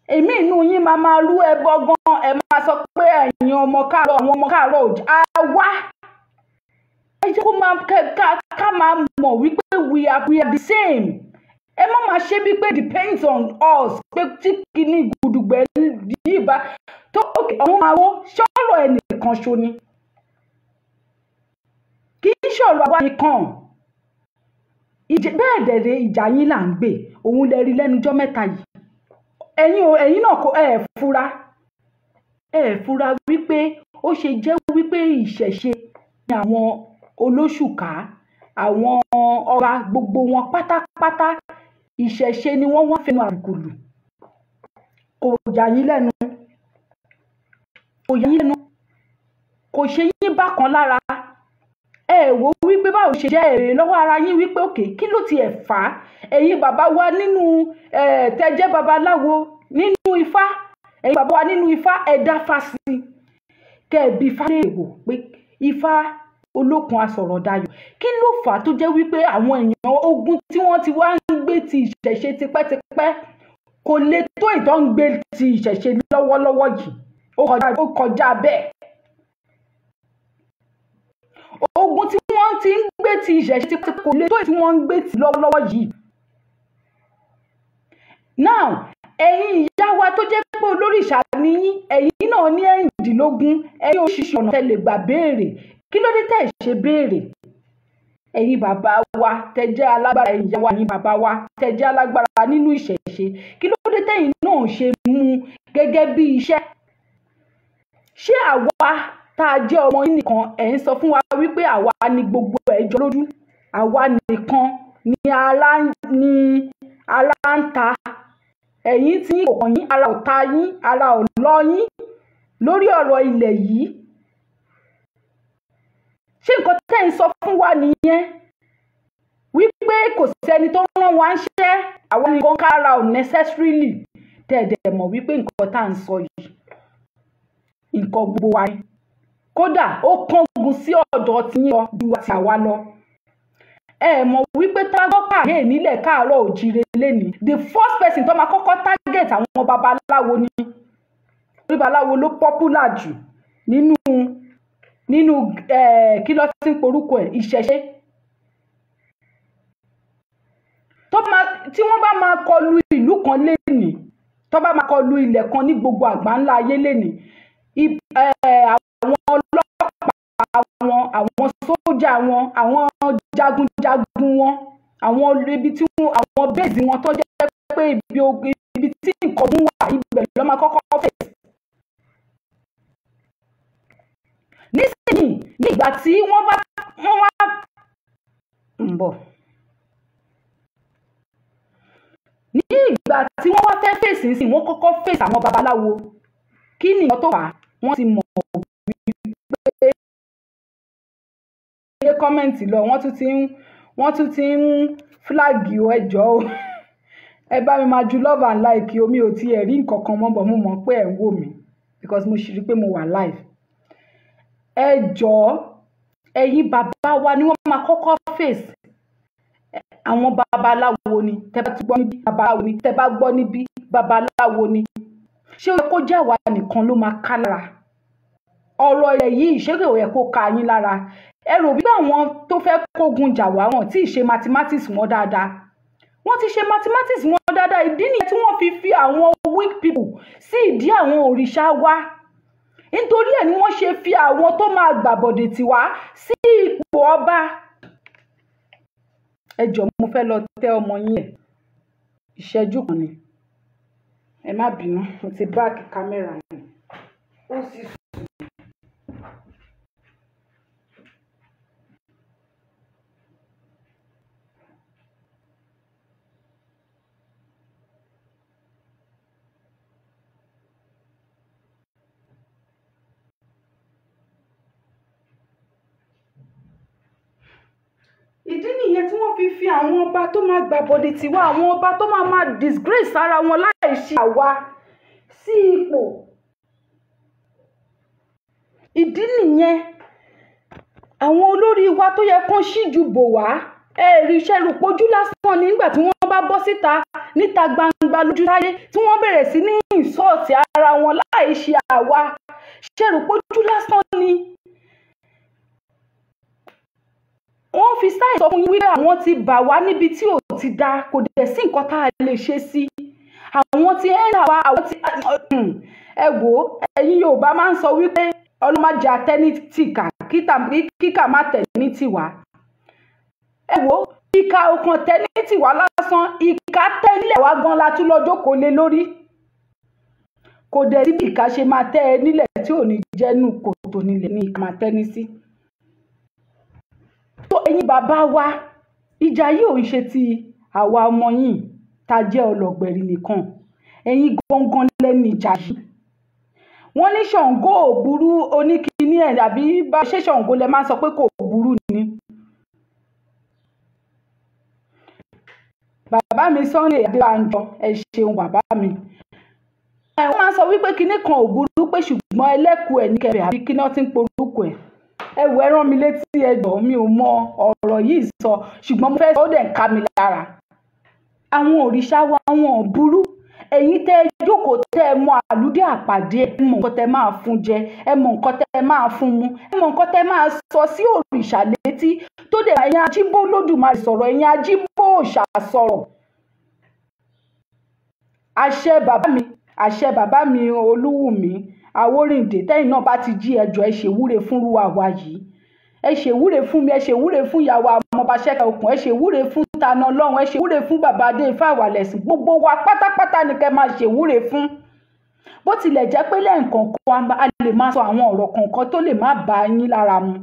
Èmi inú yín máa máa rú ẹbọ gan, ẹ máa sọ pé ẹ̀yin ọmọ káàárọ̀, àwọn ọmọ káàárọ̀ òjì àwa, ẹ jẹ́ kó máa ká máa mọ̀ wípé we are the same. Ẹ má máa ṣe bí pé depends on us, pé tí kinní gudugbẹ yìí bá tó òkè ọ̀run máa wó. Ṣọ́rọ̀ ẹnìkan ṣo ni? Kì í ṣọ̀rọ̀ àwa nìkan. Bẹ́ẹ̀ dẹ̀rẹ̀, ìjà yín là ń gbè, òun lẹ rí lẹ́nujọ́ mẹ́ta yìí. Ẹ̀yin o, ẹ̀yin náà kò ẹ̀ fura, ẹ̀ fura wípé ó ṣe jẹ́ wípé ìṣẹ̀ṣe ni àwọn olóṣùká, àwọn ọba, gbogbo wọn pátápátá, ìṣẹ̀ṣe ni wọ́n wá fẹnu àbùkù lù. Kò yà yín lẹ́nu, kò yà yín lẹ́nu, kò ṣe yín bákan lára. Ẹ wò wípé báwo ṣe jẹ́ èrè lọ́wọ́ ara yín wípé òkè, kí ló tiẹ̀ fà á? Ẹ̀yin bàbá wa nínú tẹ́jẹ́ babaláwo nínú Ifá, ẹ̀yin bàbá wa nínú Ifá, ẹ dá fá sí i, kẹ́ ẹ bí Ifá lè wò pé Ifá olókun asọ̀rọ̀ dayọ̀, kí ló fà á tó jẹ́ wípé àwọn èèyàn, ogun tí wọ́n ti wá ń gbé ti ìṣẹ̀ṣe tipẹ́tipẹ́ kò lè tó ìtọ́ ń gbé ti ìṣẹ̀ṣe lọ́wọ́lọ́wọ́ yìí? Ó kọjá bẹ́ẹ̀. Ogun tí wọ́n ti ń gbé ti ìṣẹ̀ṣe tipẹ́tipẹ́ kò lè tó tí wọ́n ń gbé ti lọ́wọ́lọ́wọ́ yìí. Now, ẹ̀yin ìyá wa tó jẹ́ pé olórìṣà ni yín, ẹ̀yin náà ní ẹ̀yìndínlógún, ẹ̀yin oríṣiríṣi ọ̀nà tẹ́ lè gbà béèrè. Kí ló dé tẹ́ ẹ̀ ṣe béèrè? Ẹ̀yin bàbá wa tẹ́ jẹ́ alágbára, ẹ̀yin ìyá wa, ẹ̀yin bàbá wa tẹ́ jẹ́ alágbára nínú ìṣẹ̀ṣe, kí ló dé tẹ́yin náà ṣe mú gẹ́gẹ́ bí iṣẹ́? Ṣé àwa tá a jẹ́ ọmọ yín nìkan, ẹ̀ ń sọ fún wa wípé àwa ni gbogbo ẹ̀ jọ lójú, àwa nìkan ni ara ń ta. Ẹ̀yin tí kò kàn yín, ara ò ta yín, ara ò lọ yín lórí ọ̀rọ̀ ilẹ̀ yìí. Ṣé nǹkan tẹ́ ń sọ fún wa nìyẹn, wípé kò sẹ́ni tó rán wa ń ṣẹ́, àwa nìkan kára ò necessarily? Tẹ̀dẹ̀ mọ̀ wípé nǹkan tá à ń sọ yìí, nǹkan gbogbo wa ni. Kódà ó kángun sí ọ̀dọ̀ tiyín lọ ju àti àwa lọ. Ẹ mọ̀ wípé tágọ́ pàdé nílẹ̀ káàárọ̀ òjíire lénìí, the first person tó máa kọ́kọ́ target àwọn babaláwo ni. Babaláwo ló popular jù nínú kí ló ti ń porúkọ ẹ̀, ìṣẹ̀ṣe. Tí wọ́n bá máa kọlu ìlú kan lénìí, tó bá máa kọlu ilẹ̀ kan ní gbogbo àgbáńlá ayé lénìí, àwọn ọlọ́pàá wọn, àwọn sójà wọn, àwọn jagunjagun wọn, àwọn ibi tí wọ́n, àwọn bẹ́ẹ̀sì wọn tó jẹ́ pé ibi tí nǹkan ogun wà, ibẹ̀ ló máa kọ́kọ́ fèsì. Nísìnyí, nígbà tí wọ́n bá wọ́n wá ń bọ̀, ní ìgbà tí wọ́n wá fẹ́ fèsì sí, wọ́n kọ́kọ́ fèsì àwọn babaláwo. Kí ni nǹkan tó fà á? Wọ́n ti mọ̀ wípé ṣe kọ́mẹ̀ntì lọ, wọ́n tún ti ń fúláàgì o. Ẹ jọ̀ọ́ o, ẹ bá mi máa ju love and like o. Mi ò tiẹ̀ rí nǹkan kan mọ́, bọ̀ mo mọ̀ pé ẹ̀ ń wò mí because mo ṣì rí pé mo wà live. Ẹ jọ̀ọ́, ẹ̀yin bàbá wa ni wọ́n máa kọ́kọ́ fèsì. Àwọn babaláwo ni. Tẹ́ bá gbọ́ níbí, babaláwo ni. Tẹ́ bá gbọ́ níbí, babaláwo ni. Ṣé ó yẹ kó jẹ́ àwa nìkan ló máa ká lára ọ̀rọ̀ ilẹ̀ yìí? Ṣé kò yẹ kó ka yín lára? Ẹ rò bí àwọn tó fẹ́ kógun jà wá, wọn tí ì ṣe mathematics wọn dáadáa. Wọ́n ti ṣe mathematics wọn dáadáa. Ìdí nìyẹn tí wọ́n fi fi àwọn weak people sí ìdí àwọn òrìṣà wa. Nítorí ẹ̀ ni wọ́n ṣe fi àwọn tó máa gbàbọ̀dè tiwa sí ipò ọba. Ẹ jọ̀ọ́, mo fẹ́ lọ tẹ́ ọmọ yín ẹ̀, ìṣẹ́jú kan ni, ẹ má bínú, mo ti báàkì kámẹ́rà mi, ó sì sùn. Ìdí nìyẹn tí wọ́n fi fi àwọn ọba tó máa gbàbọ̀dè tiwa, àwọn ọba tó máa máa disgrace ara wọn láì ṣe àwa sí ipò. Ìdí nìyẹn àwọn olórí wa tó yẹ kán ṣíjú bò wá, ẹ rí iṣẹ́ rúpojú lásán ni. Nígbà tí wọ́n bá bọ́ síta níta gbangba lójú táyé, tí wọ́n bẹ̀rẹ̀ sí ní ìsọ̀tì ara wọn láì ṣe àwa, ṣe rúpojú lásán ni. Wọ́n fi sáì sọ fún yín wípé àwọn ti bà wá níbi tí ò ti da, kò dẹ̀ sí nǹkan tá a lè ṣe sí. Àwọn ti ẹ̀ ń wá, àwọn ti ẹ wò ó. Ẹ̀yin Yorùbá máa ń sọ wípé ọlọ́mọdé atẹ́ní tìkà, kíkà má tẹ̀ ní tiwa. Ẹ wò ó, ìkà òkàn tẹ̀ ní tiwa lásán, ìkà tẹ́lẹ̀ wá gan la tún lọ jókòó lé lórí. Kò dẹ̀ sí bí ìkà ṣe máa tẹ́ ẹ nílẹ̀ tí ò ní jẹ́nu kòtò nílẹ̀ ní ìkà máa tẹ́ ní sí. Tó ẹ̀yin bàbá wa, ìjà yìí ò ń ṣe ti àwa ọmọ yìí tá a jẹ́ ọlọ́gbẹ̀rì nìkan, ẹ̀yin gangan lẹ́nu ìjà yìí. Wọ́n ní Ṣàngó ò burú, oníkíní ẹ̀ àbí bá ṣé Ṣàngó lẹ máa ń sọ pé kò burú ni. Bàbá mi Sunday Adébánjọ, ẹ ṣeun bàbá mi. Wọ́n máa ń sọ wípé kinní kan ò burú, pé ṣùgbọ́n ẹlẹ́kùú ẹ̀ ní kẹrẹ̀ àbí kíná tí ń porúkọ ẹ̀. Ẹ wò, ẹ rán mi létí, ẹ jọ̀ọ́, mi ò mọ ọ̀rọ̀ yìí sọ, ṣùgbọ́n mo fẹ́ sọ, ó dẹ̀ ń ká mi lára. Àwọn òrìṣà wa wọn ò burú. Ẹ̀yin tẹ́ ẹ jókòó, tẹ́ ẹ mọ àlùdé àpàdé, ẹ mọ nǹkan tẹ́ máa fún jẹ, ẹ mọ nǹkan tẹ́ máa fún mu, ẹ mọ nǹkan tẹ́ máa sọ sí òrìṣà létí tó dẹ̀ ẹ̀yin ajíbó Olódùmarè sọ̀rọ̀, ẹ̀yin ajíbó òòṣà sọ̀rọ̀. Àṣẹ bàbá mi, àṣẹ bàbá mi Olúwùmí Àwórìndé, tẹ́yìn náà bá ti jí, ẹjọ́ ẹ ṣèwúre fúnrú àwa yìí. Ẹ ṣèwúre fún mi, ẹ ṣèwúre fún ìyàwó ọmọọbaṣẹ́kẹ̀ okùn, ẹ ṣèwúre fún Tani Ọlọ́run, ẹ ṣèwúre fún bàbá Adé Ifá Ìwàlẹ̀sìn. Gbogbo wa pátápátá ni kẹ́ máa ṣèwúre fún. Bó tilẹ̀ jẹ́ pé lẹ́ẹ̀kọ̀ọ̀kan a lè máa sọ àwọn ọ̀rọ̀ kọ̀ọ̀kan tó lè má bá yín lára mu,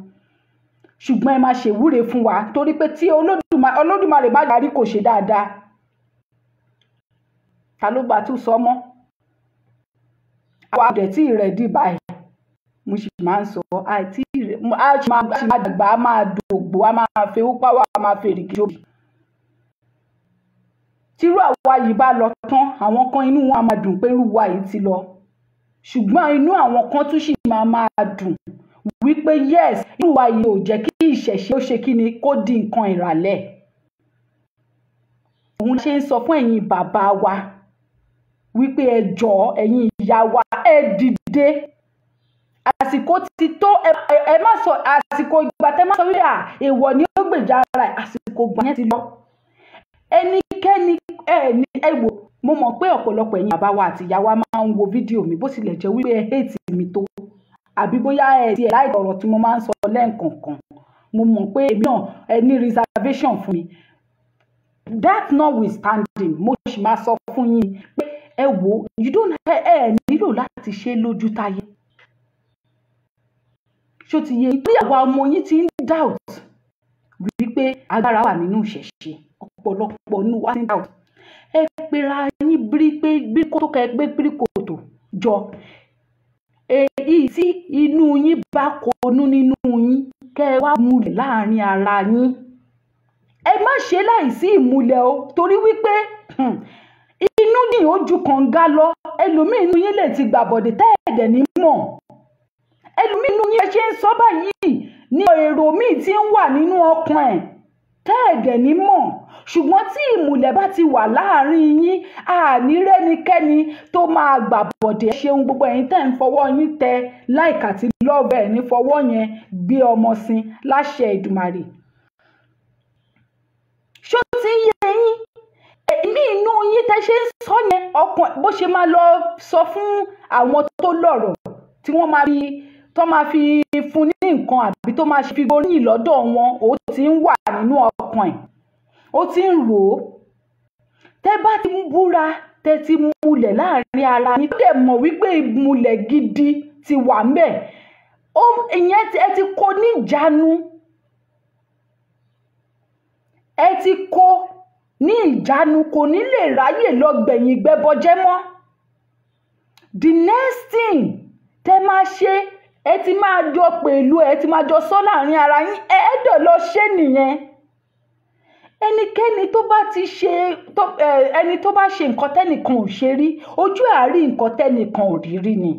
ṣùgbọ́n ẹ máa ṣèwúre fún wa, torí pé tí Olódùmarè bá darí kò ṣe dáadáa, ta ló bá tún sọ mọ́? Àwa ọ̀dẹ̀ tí rẹ̀ dì báyìí, mo sì máa ń sọ, àti a sì máa dàgbà, a máa dògbò, a máa fewú páwọ́, a máa fèrèkì jóbi. Tírú àwa yìí bá lọ tán, àwọn kan inú wọn á máa dùn pé irú wa yìí ti lọ, ṣùgbọ́n inú àwọn kan tún sì máa dùn wípé yes, irú wa yìí ò jẹ́ kí ìṣẹ̀ṣe ó ṣe kí ni kó di nǹkan ìràlẹ̀. Òun ṣe ń sọ fún ẹ̀yin bàbá wa wípé ẹ jọ̀ọ́, ẹ̀yin ìyá wa, ẹ dìde, àsìkò ti tó. Ẹ má sọ àsìkò ìgbà tẹ́ má sọ wípé à èèwọ̀ ni ó gbèjà ara ẹ̀, àsìkò ìgbà yẹn ti lọ. Ẹnikẹ́ni ẹ wò, mo mọ̀ pé ọ̀pọ̀lọpọ̀ ẹ̀yin bàbá wa àti ìyá wa máa ń wo fídíò mi, bó tilẹ̀ jẹ́ wípé ẹ hate mi tó, àbí bóyá ẹ tiẹ̀ láì ọ̀rọ̀ tí mo máa ń sọ lẹ́ẹ̀kọ̀ọ̀kan. Mo mọ̀ pé èmi náà ẹ ní reservation fún mi. That notwithstanding, mo sì máa sọ fún yín pé ẹ wò, you don't ẹ nílò láti ṣe lójú táyé. Ṣó ti yé? Bí àwa ọmọ yín ti ń doubt wípé agbára wà nínú ìṣẹ̀ṣe, ọ̀pọ̀lọpọ̀ nínú wa ti ń doubt. Ẹ pera yín bírí pé bí kò tó kẹ́ gbé bírí kòtò jọ. Èyí tí inú yín bá konú nínú yín, kẹ́ ẹ wá múlẹ̀ láàrin ara yín. Ẹ má ṣe láìsí ìmúlẹ̀ o, torí wípé inú dì ó ju kànga lọ. Ẹlòmíì inú yín lè ti gbàbọ̀dè tẹ́ ẹ̀dẹ̀ ní mọ̀. Ẹlòmíì inú yín ṣe ń sọ báyìí ní èrò míì tí ń wà nínú ọkàn ẹ̀ tẹ́ ẹ̀dẹ̀ ní mọ̀. Ṣùgbọ́n tí ìmùlẹ̀ bá ti wà láàrin yín, àní rẹ́nikẹ́ni tó máa gbàbọ̀dè. Ẹ ṣeun gbogbo ẹ̀yin tẹ́ ń fọwọ́ yín tẹ like àti love, ẹ̀ ní fọwọ́ yẹn gbé ọmọ sin láṣẹ Èdùmàrè. Ṣó ti ń yé yín? Èmi inú yín tẹ́ ṣe ń sọ yẹn, ọkàn bó ṣe máa lọ sọ fún àwọn tó lọ́rọ̀ tí wọ́n máa fi tó máa fi fún ní nǹkan àbí tó máa fi gbóríyìn lọ́dọ̀ wọn, ó ti ń wà nínú ọkàn ẹ̀, ó ti ń rò ó. Tẹ́ bá ti ń búra, tẹ́ ti múlẹ̀ láàrin ara yín, ó dẹ̀ mọ̀ wípé ìmùlẹ̀ gidi ti wà ńbẹ̀. Ìyẹn ẹ ti kó níjàánu, ẹ ti kó ní ìjánu, kò ní lè ráyè lọ gbẹ̀yìn gbẹbọjẹ́ mọ́. The next thing tẹ́ máa ṣe, ẹ ti máa jọ pẹ̀lú, ẹ ti máa jọ sọ láàrin ara yín, ẹ dẹ̀ lọ ṣe nìyẹn. Ẹnikẹ́ni tó bá ti ṣe, ẹni tó bá ṣe nǹkan tẹ́nìkan ò ṣe rí, ojú àárí nǹkan tẹ́nìkan ò rí rí ni.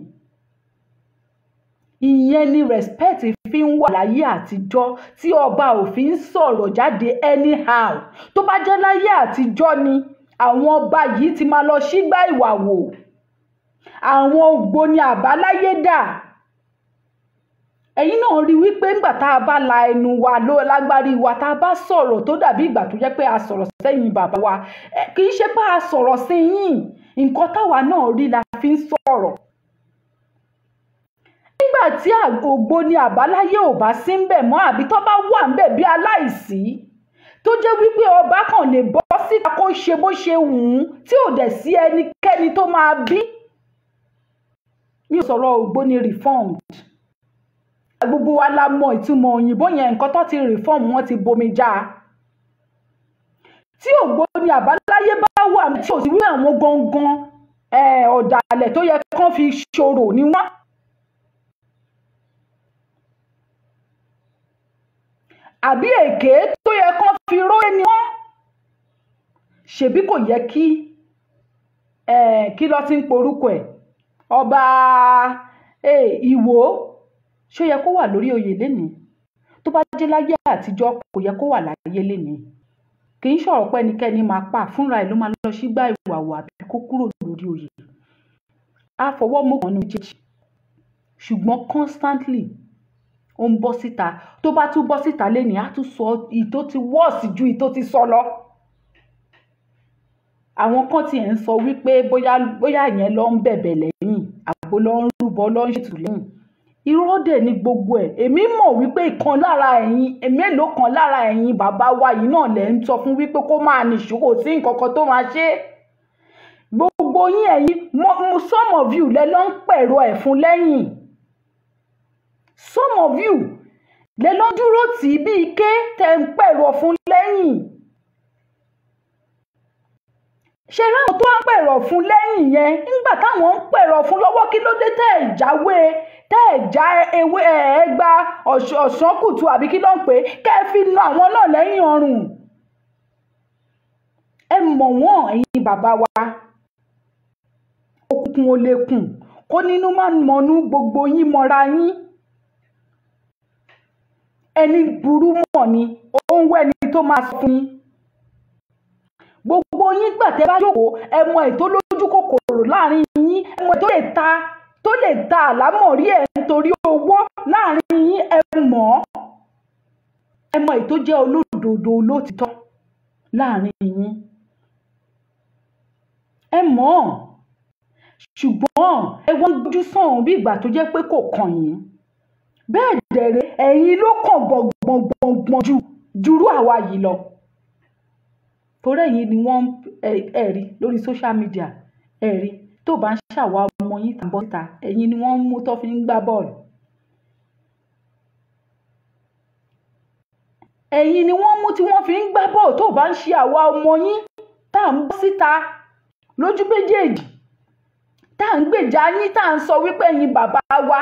Ìyẹn ni respect fi ń wà láyé àtijọ́ tí ọba ò fi ń sọ̀rọ̀ jáde anyhow. Tó bá jẹ́ láyé àtijọ́ ni àwọn ọba yìí ti máa lọ sígbà ìwà wò. Àwọn ògbóni àbáláyé dà. Ẹ̀yin náà rí wípé ńgbà tá a bá la ẹnu wa ló lágbárí wa, tá a bá sọ̀rọ̀ tó dàbí ìgbà tó jẹ́ pé a sọ̀rọ̀ sẹ́yìn bàbá wa, kì í ṣe pé a sọ̀rọ̀ sí yín, nǹkan táwa náà rí la fi ń sọ̀rọ̀. Nígbà tí ògbóni àbáláyé ò bá sí ńbẹ̀ mọ́, àbí tó bá wà ńbẹ̀ bí aláìsí, tó jẹ́ wípé ọba kan lè bọ́ síta kó ṣe bó ṣe wù ú, tí ò dẹ̀ sí ẹnikẹ́ni tó máa bí. Mi ò sọ̀rọ̀ ògbóni reformed. Gbogbo wa la mọ ìtumọ̀ òyìnbó yẹn, nǹkan tó ti reform wọ́n ti bomi já. Tí ògbóni àbáláyé bá wà tí ò sí wí àwọn gangan ọ̀dàlẹ̀ tó yẹ kán fi ṣòro ni wọ́n. Àbí èké tó yẹ kán fi róye ni wọ́n. Ṣèbí kò yẹ kí kí ló ti ń porúkọ ẹ̀, ọba Ìwó, ṣó yẹ kó wà lórí oyè lénìí? Tó bá jẹ́ láyé àtijọ́ kò yẹ kó wà láyé lénìí. Kì í ṣọ̀rọ̀ pé ẹnikẹ́ni máa pa fúnra ẹ̀ ló máa lọ sígbà ìwà wò àbí kó kúrò lórí oyè. Á fọwọ́ mú kan ní méjèèjì. Ṣùgbọ́n constantly ó ń bọ́ síta. Tó bá tún bọ́ síta lénìí, á tún sọ ìtó ti wọ́ọ̀sì ju ìtó ti sọ lọ. Àwọn kan tiẹ̀ ń sọ wípé bóyá ìyẹn ló ń bẹ̀bẹ̀ lẹ́yìn, àbó ló ń rúbọ ló ń ṣètù lẹ́yìn. Irọ́ dẹ̀ ni gbogbo ẹ̀. Èmi mọ̀ wípé ìkan lára ẹ̀yin, mélòó kan lára ẹ̀yin bàbá wa yìí náà lẹ̀ ń sọ fún wípé kó máa nìṣó, kò sí nǹkan kan tó máa ṣe. Gbogbo Gbogbo yín, ẹ̀yin, some of you lẹ lọ ń pẹ̀rọ ẹ̀ fún lẹ́yìn. Some of you lẹ lọ dúró tì í bí ike tẹ̀ ń pẹ̀rọ fún lẹ́yìn. Ṣe ráwọn tó ń pẹ̀rọ fún lẹ́yìn yẹn, nígbà táwọn ń pẹ̀rọ fún lọ́wọ́, kí ló dé tẹ́ ẹ̀ jáwé, tẹ́ ẹ̀ já ewé ẹ̀ gba ọ̀sán kùtù àbí kí ló ń pè é, kẹ́ ẹ fi na àwọn náà lẹ́yìn ọrùn? Ẹ mọ̀ wọ́n, ẹ̀yin bàbá wa. Òkùnkùn ò lè kùn kó nínú má mọnú, gbogbo yín mọra yín. Ẹni burú mọ̀ ni ó ń wẹ́ni tó máa sọ fún yín. Gbogbo yín gbà tẹ́ bá jókòó, ẹ mọ ètò lójú kòkòrò láàrin yín, ẹ mọ ètò tó lè ta àlámọ̀rí ẹ̀ nítorí owó láàrin yín, ẹ mọ̀ ọ́. Ẹ mọ ètò jẹ́ olódodo olótìtọ́ láàrin yín, ẹ mọ̀ ọ́. Ṣùgbọ́n ẹ wọ́n gbójú sàn bí ìgbà tó jẹ́ pé kò kàn yín. Bẹ́ẹ̀ dẹ̀rẹ̀, ẹ̀yin ló kàn gbọ̀ngbọ̀ngbọ̀ngbọ̀n ju jurú àwa yìí lọ. Torí ẹ̀yin ni wọ́n ẹ̀ rí lórí social media, ẹ̀ rí tó bá ń ṣàwá ọmọ yín tàbọ̀ síta, ẹ̀yin ni wọ́n ń mú tó fi ń gbá bọ́ọ̀lù. Ẹ̀yin ni wọ́n mú tí wọ́n fi ń gbá bọ́ọ̀lù tó bá ń ṣe àwa ọmọ yín tá à ń bọ́ síta lójú méjèèjì, tá à ń gbèjà yín, tá à ń sọ wípé ẹ̀yin bàbá wa,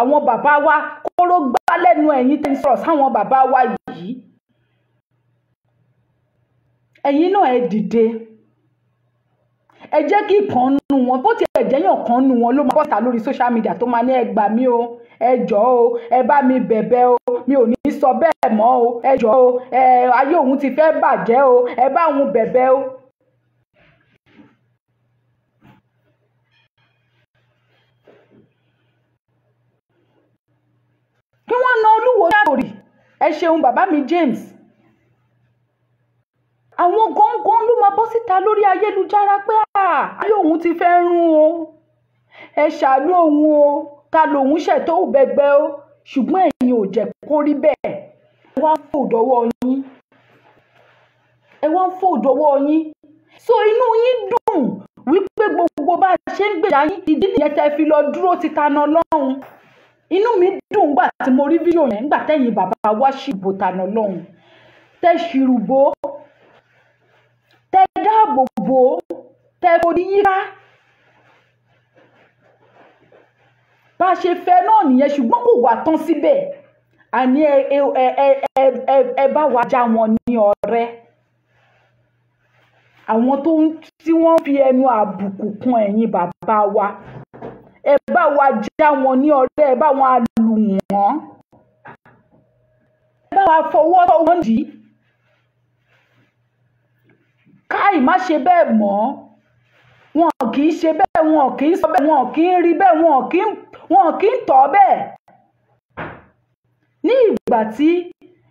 àwọn bàbá wa kóró gbá lẹ́nu ẹ̀yin tẹ́ ń sọ̀rọ̀ sáwọn bàbá wa yìí. Ẹ̀yin náà ẹ dìde, ẹ jẹ́ kí ìkan nù wọn, bó tiẹ̀ jẹ́yàn kan nù wọn ló máa bọ́ta lórí social media tó máa ní ẹ gbà mí o, ẹ jọ̀ọ́ o, ẹ bá mi bẹ̀bẹ̀ o, mi ò ní sọ bẹ́ẹ̀ mọ́ o, ẹ jọ̀ọ́ o, ẹ ayé òun ti fẹ́ bàjẹ́ o, ẹ bá òun bẹ̀bẹ̀ o. Kí wọ́n na Olúwo látòrí. Ẹ ṣeun bàbá mi James. Àwọn gangan ló máa bọ́ síta lórí ayélujára pé ayé òun ti fẹ́ rún o, ẹ ṣàánú òun o, ta lòun ṣẹ̀ tó bẹ̀gbẹ́ o. Ṣùgbọ́n ẹ̀yin ò jẹ́ kó rí bẹ́ẹ̀. Ẹ wá ń fò dọ́wọ́ yín, ẹ wá ń fò dọ́wọ́ yín. So inú yín dùn wípé gbogbo bá a ṣe ń gbèjà yín, ìdí nìyẹn tẹ́ fi lọ dúró ti Tani Olohun. Inú mi dùn gbà tí mo rí fídíò yẹn, nígbà tẹ́yìn bàbá wa ṣìbò Tani Olohun, tẹ́ ṣìrùbó, tẹ́ dáàbò bò, tẹ́ forí yíká. Bá a ṣe fẹ́ náà nìyẹn, ṣùgbọ́n kò wà tán síbẹ̀. Àní ẹ bá wa já wọn ní ọ̀rẹ́. Àwọn tó tí wọ́n fi ẹnu àbùkù kún ẹ̀yin bàbá wa, ẹ bá wa já wọn ní ọ̀rẹ́, ẹ bá wọn lù wọ́n, ẹ bá wa fọwọ́ tọ́ wọn dì í. Káì má ṣe bẹ́ẹ̀ mọ́. Wọn kì í ṣe bẹ́ẹ̀, wọn kì í sọ bẹ́ẹ̀, wọn kì í rí bẹ́ẹ̀, wọn kì í tọ́ bẹ́ẹ̀. Ní ìgbà tí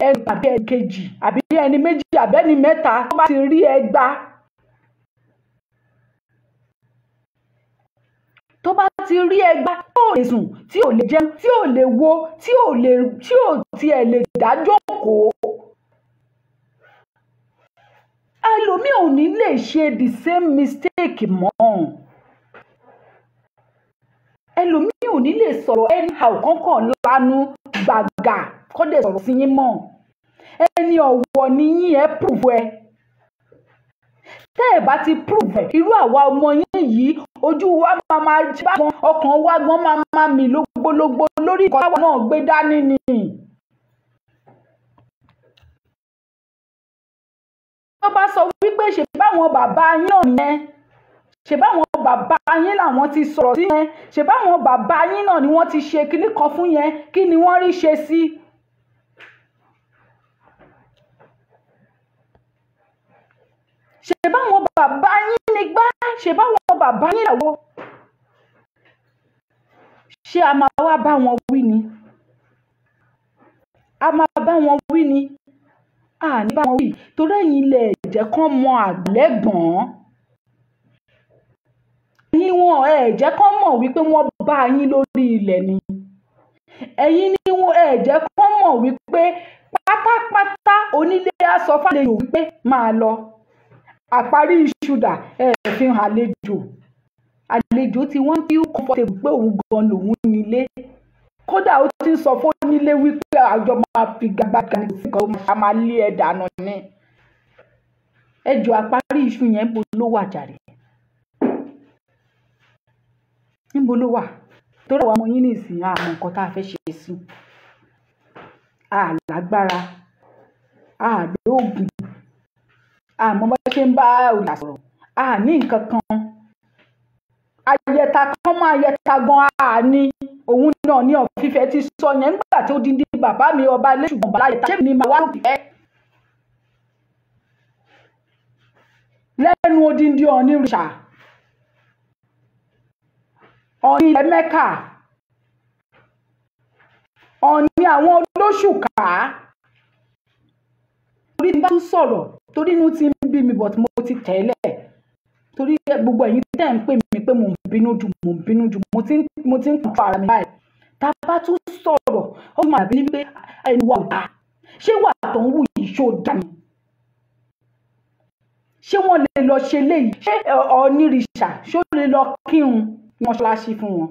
ẹni àbí ẹni kejì àbí ẹni méjì àbí ẹni mẹ́ta tó bá ti rí ẹgba, tó bá ti rí ẹgba tó lè sùn, tí ò lè jẹun, tí ò lè wo, tí ò lè, tí ò tiẹ̀ lè dá jókòó, ẹlòmíì ò ní lè ṣe the same mistake mọ́. Ẹlòmíì ò ní lè sọ̀rọ̀ anyhow kọ́kàn lanu gbàgà kọ́ dẹ̀ sọ̀rọ̀ sí yín mọ́. Ẹni ọ̀wọ̀ ni yín, ẹ prove ẹ. Tẹ́ ẹ bá ti prove ẹ, irú àwa ọmọ yín yìí, ojú wa máa máa bá wọn, ọkàn wa gan máa máa mì lógbólógbó lórí ìkọ́ táwa náà gbé dání ni. Tó bá sọ wípé ṣe báwọn bàbá yín náà nìyẹn, ṣe báwọn bàbá yín làwọn ti sọ̀rọ̀ sí yẹn, ṣe báwọn bàbá yín náà ni wọ́n ti ṣe kinní kan fún yẹn, kí ni wọ́n rí ṣe sí? Ṣe báwọn bàbá yín ni gbá, ṣe báwọn bàbá yín làwọ̀. Ṣé a máa wá bá wọn wí ni? A máa bá wọn wí ni? A ní bá wọn wí, torí ẹ̀yin lẹ jẹ́ kán mọ àgbẹ̀lẹ́gbọ̀n. Ẹ̀yin wọn ẹ jẹ́ kán mọ̀ wípé wọ́n bá yín lórí ilẹ̀ ni. Ẹ̀yin ni wọn ẹ jẹ́ kán mọ̀ wípé pátápátá onílé á sọ fálejò wípé máa lọ. Àparí iṣu dà, ẹ fi hàn àlejò. Àlejò tí wọ́n feel comfortable pé òun gan lòun nílé. Kódà ó ti ń sọ fún onílé wípé àjọ máa fi gbàgbà ní sí kan a máa lé ẹ dànù ni. Ẹjọ́ àparí iṣu yẹn bo ló wà jàre? Níbo ló wà? Torí àwọn ọmọ yín nìsín àmọ́ nǹkan tá a fẹ́ ṣe sí. A lágbára, a lóògùn, àmọ́ bá ṣe ń bá òòlà sọ̀rọ̀, a ní nǹkan kan. Ayẹta kan máa yẹta gan a ní. Òun náà ní ọ̀fífẹ́ ti sọ yẹn nígbà tí ó dín dín bàbá mi ọba ilé ṣùgbọ́n bàbá ayẹta ṣé mi máa wá lókè ẹ́. Lẹ́nu odindi Ọ̀ọ̀nirìṣà, Ọ̀ọ̀ni ilẹ̀ Mẹ́kà, Ọ̀ọ̀ni àwọn olóṣùká. Torí tí n bá tún sọ̀rọ̀, torí inú ti ń bí mi but mo ti tẹ̀lẹ̀. Torí gbogbo ẹ̀yin tẹ́ ń pè mí pé mò ń bínú jù, mò ń bínú jù, mo ti ń kún ara mi báyìí. Tá a bá tún sọ̀rọ̀, ó máa bí pé ẹni wà ò dáa. Ṣé wà tó ń wù yìí ṣó dá mi? Ṣé wọ́n lè lọ ṣe léyìí? Ṣé Ọ̀ọ̀nirìṣà ṣó lè lọ kírun ní mọ́ṣáláṣí fún wọn?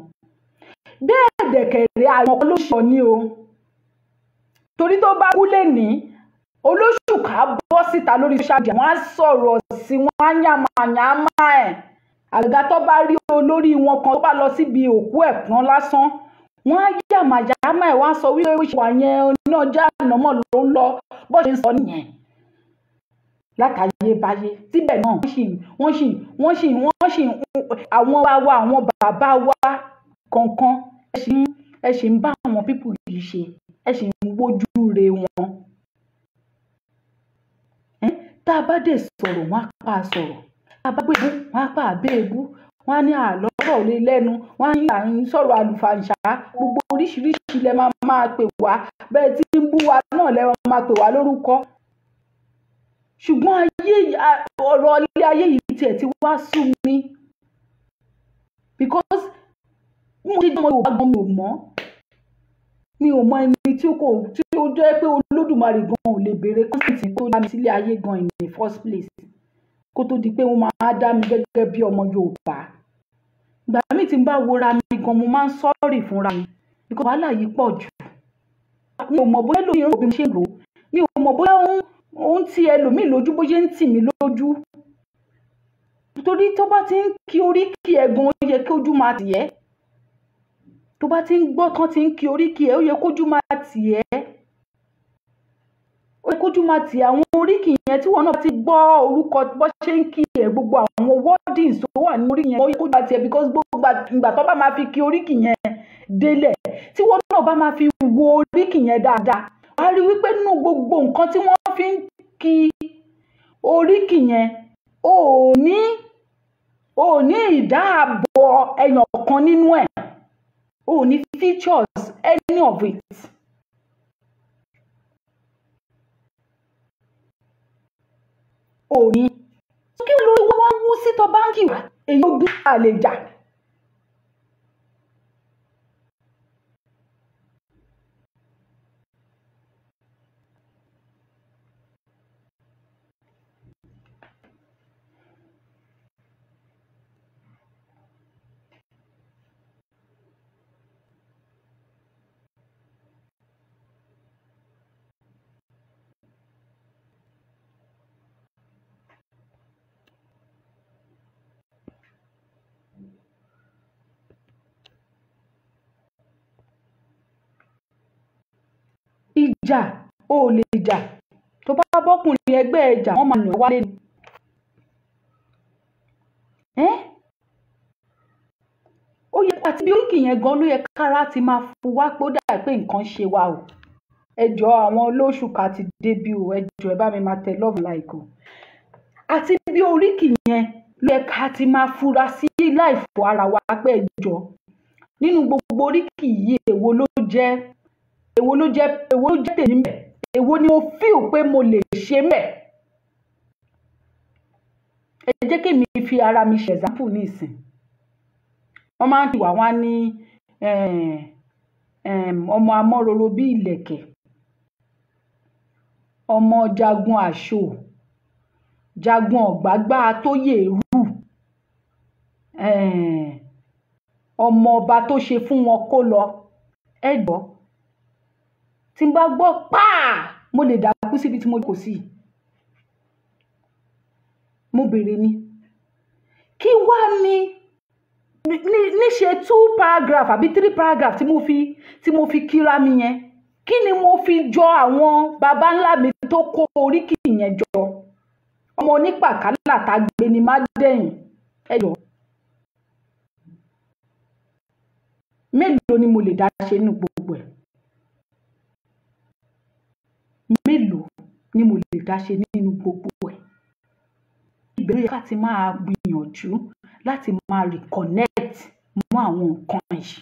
Bẹ́ẹ̀ dẹ̀kẹ̀rẹ̀ àwọn kan ló ṣe Ọ̀ọ̀ni o. Torí tó bá kú lénìí, olóṣùká bọ́ síta lórí social media, wọ́n á sọ̀rọ̀ sí wọn, á yàmàyàmá ẹ̀. Àgàgà tó bá rí olórí wọn kan tó bá lọ síbi òkú ẹ̀ kan lásán, wọ́n á yàmàyàmá ẹ̀, wọ́n á sọ wípé ó ṣe wà yẹn náà já ànámọ̀ ló ń lọ, bó ṣe ń sọ nìyẹn. Látayébáyé síbẹ̀ náà wọ́n ṣì àwọn wa wa àwọn bàbá wa kọ̀ọ̀kan ẹ ṣì ń bá àwọn pípù yìí ṣe, ẹ ṣì ń wojú re wọn. Tá a bá dé sọ̀rọ̀ wọ́n á pa sọ̀rọ̀, tá a bá gbé ebú wọ́n á pa àbẹ́ ebú, wọ́n á ní àlọ́rọ̀ lé lẹ́nu, wọ́n á ní à ń sọ̀rọ̀ àlùfàǹṣá, gbogbo oríṣiríṣi lẹ máa máa pè wá, bẹ́ẹ̀ tí ń bú wa náà lẹ máa pè wá lórúkọ. Ṣùgbọ́n ayé ọ̀rọ̀ ilé ayé yìí tiẹ̀ ti wá sú mi because mo ṣe jẹ́ ọmọ Yorùbá gan mi ò mọ̀, mi ò mọ ẹni tí ó jẹ́ pé Olódùmarè gan ò lè béèrè consent tó dá mi sílé ayé gan in the first place kó tó di pé wọ́n máa dá mi gẹ́gẹ́ bí ọmọ Yorùbá. Ìgbà míì tí n bá wora mi gan mo máa ń sorry fúnra mi because wàhálà yìí pọ̀ jù. Mi ò mọ̀ bóyá ẹlòmíì rò bí mo ṣe ń rò ó, mi ò mọ̀ bóyá ó ń ti ẹlòmíì lójú bó ṣe ń tì mí lójú. Torí tó bá ti ń kí oríkì ẹ gan ó yẹ kí ojú máa tì ẹ́. Tó bá ti ń gbọ́ tán ti ń kí oríkì ẹ ó yẹ kójú máa tì ẹ́. Ó yẹ kójú máa tì àwọn oríkì yẹn tí wọ́n náà ti gbọ́ orúkọ bó ṣe ń kí ẹ, gbogbo àwọn wordings tó wà ní orí yẹn ó yẹ kójú máa tì ẹ́ because gbogbo ìgbà tó bá máa fi kí oríkì yẹn délẹ̀ tí wọ́n náà bá máa fi wo oríkì yẹn dáadáa, wàá rí wípé nínú gbogbo nǹkan tí wọ́n fi ń kí oríkì yẹn, o ò ní ìdáàbò ẹyàn kan nínú ẹ̀, o ò ní features any of it. O ò ní. Kí ló wọ́n wú sí tọ́ báńkì wá? Èyí ó dún àlè jà. Ìjà o ò lè jà, tó bá bọ́kùnrin ẹgbẹ́ ẹ jà wọ́n máa nà ẹ́ wálé ni. Ó yẹ àti bí oríkì yẹn gan ló yẹ kára ti máa fún wa pé ó dà pé nǹkan ṣe wa o. Ẹ jọ̀ọ́ àwọn olóṣùká ti débi o, ẹ jọ̀ọ́ ẹ bá mi máa tẹ love like o. Àti bí oríkì yẹn ló yẹ ká ti máa fura sí láìfò ara wa pé ẹ jọ̀ọ́ nínú gbogbo oríkì yìí èwo ló jẹ́, èwo ló jẹ́, èwo ló jẹ́ tèmi mẹ́, èwo ni mo feel pé mo lè ṣe mẹ́. Ẹ jẹ́ kí èmi fi ara mi ṣe example nísìn. Wọ́n máa ń kí wa wá ní ọmọ amọ́roro bí ìlẹ̀kẹ̀, ọmọ jagun àṣọ, jagun ọ̀gbágbá tó yèrú, Ọmọ ọba tó ṣe fún wọn kó lọ. Ẹ gbọ́, tí n bá gbọ́ pàà, mo lè dákú síbi tí mo kò sí. Mo béèrè ni, kí wá ní níṣe 2 paragraph àbí 3 paragraph tí mo fi kíra mi yẹn? Kí ni mo fi jọ àwọn baba ńlá mi tó kó oríkì yẹn jọ? Ọmọ onípàkálà tá gbé ni má dẹ̀yìn. Ẹ jọ, mélòó ni mo lè dá ṣe nínú gbogbo ẹ̀? Mélòó ni mo lè dá ṣe nínú gbogbo ẹ̀? Ibẹ̀ ló yẹ ká ti máa gbìyànjú láti máa reconnect mọ́ àwọn nǹkan yìí.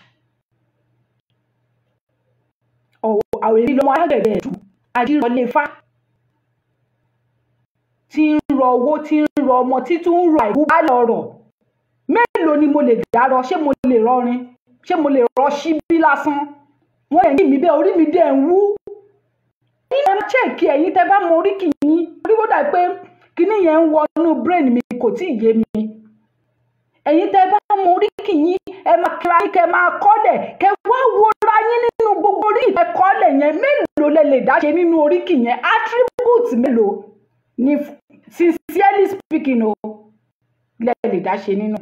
Àwọn èmi lọmọ alágbẹ̀dẹ ẹ̀dù ajírọ̀lé fá tí ń rọ owó, tí ń rọ ọmọ, tí tún ń rọ àìkú bá lọ̀rọ̀. Mélòó ni mo lè dárọ? Ṣé mo lè rọrin? Ṣé mo lè rọ síbí lásán? Wọ́n yẹn mi bẹ́ẹ̀, orí mi dẹ̀ ń wú. Ẹ̀yin ẹ máa check. Ẹ̀yin tẹ́ bá mọ oríkì yín orí, ó dà pé kíní yẹn ń wọnú brain mi, kò tí ì yé mi. Ẹ̀yin tẹ́ bá mọ oríkì yín, ẹ máa kíra yín, kẹ́ máa kọ́lẹ̀, kẹ́ wá wọra yín nínú gbogbo orí ìfẹ́ kọ́lẹ̀ yẹn. Mélòó lẹ lè dá ṣe nínú oríkì yẹn? Attribute mélòó ni, sincerely speaking o, lẹ lè dá ṣe nínú?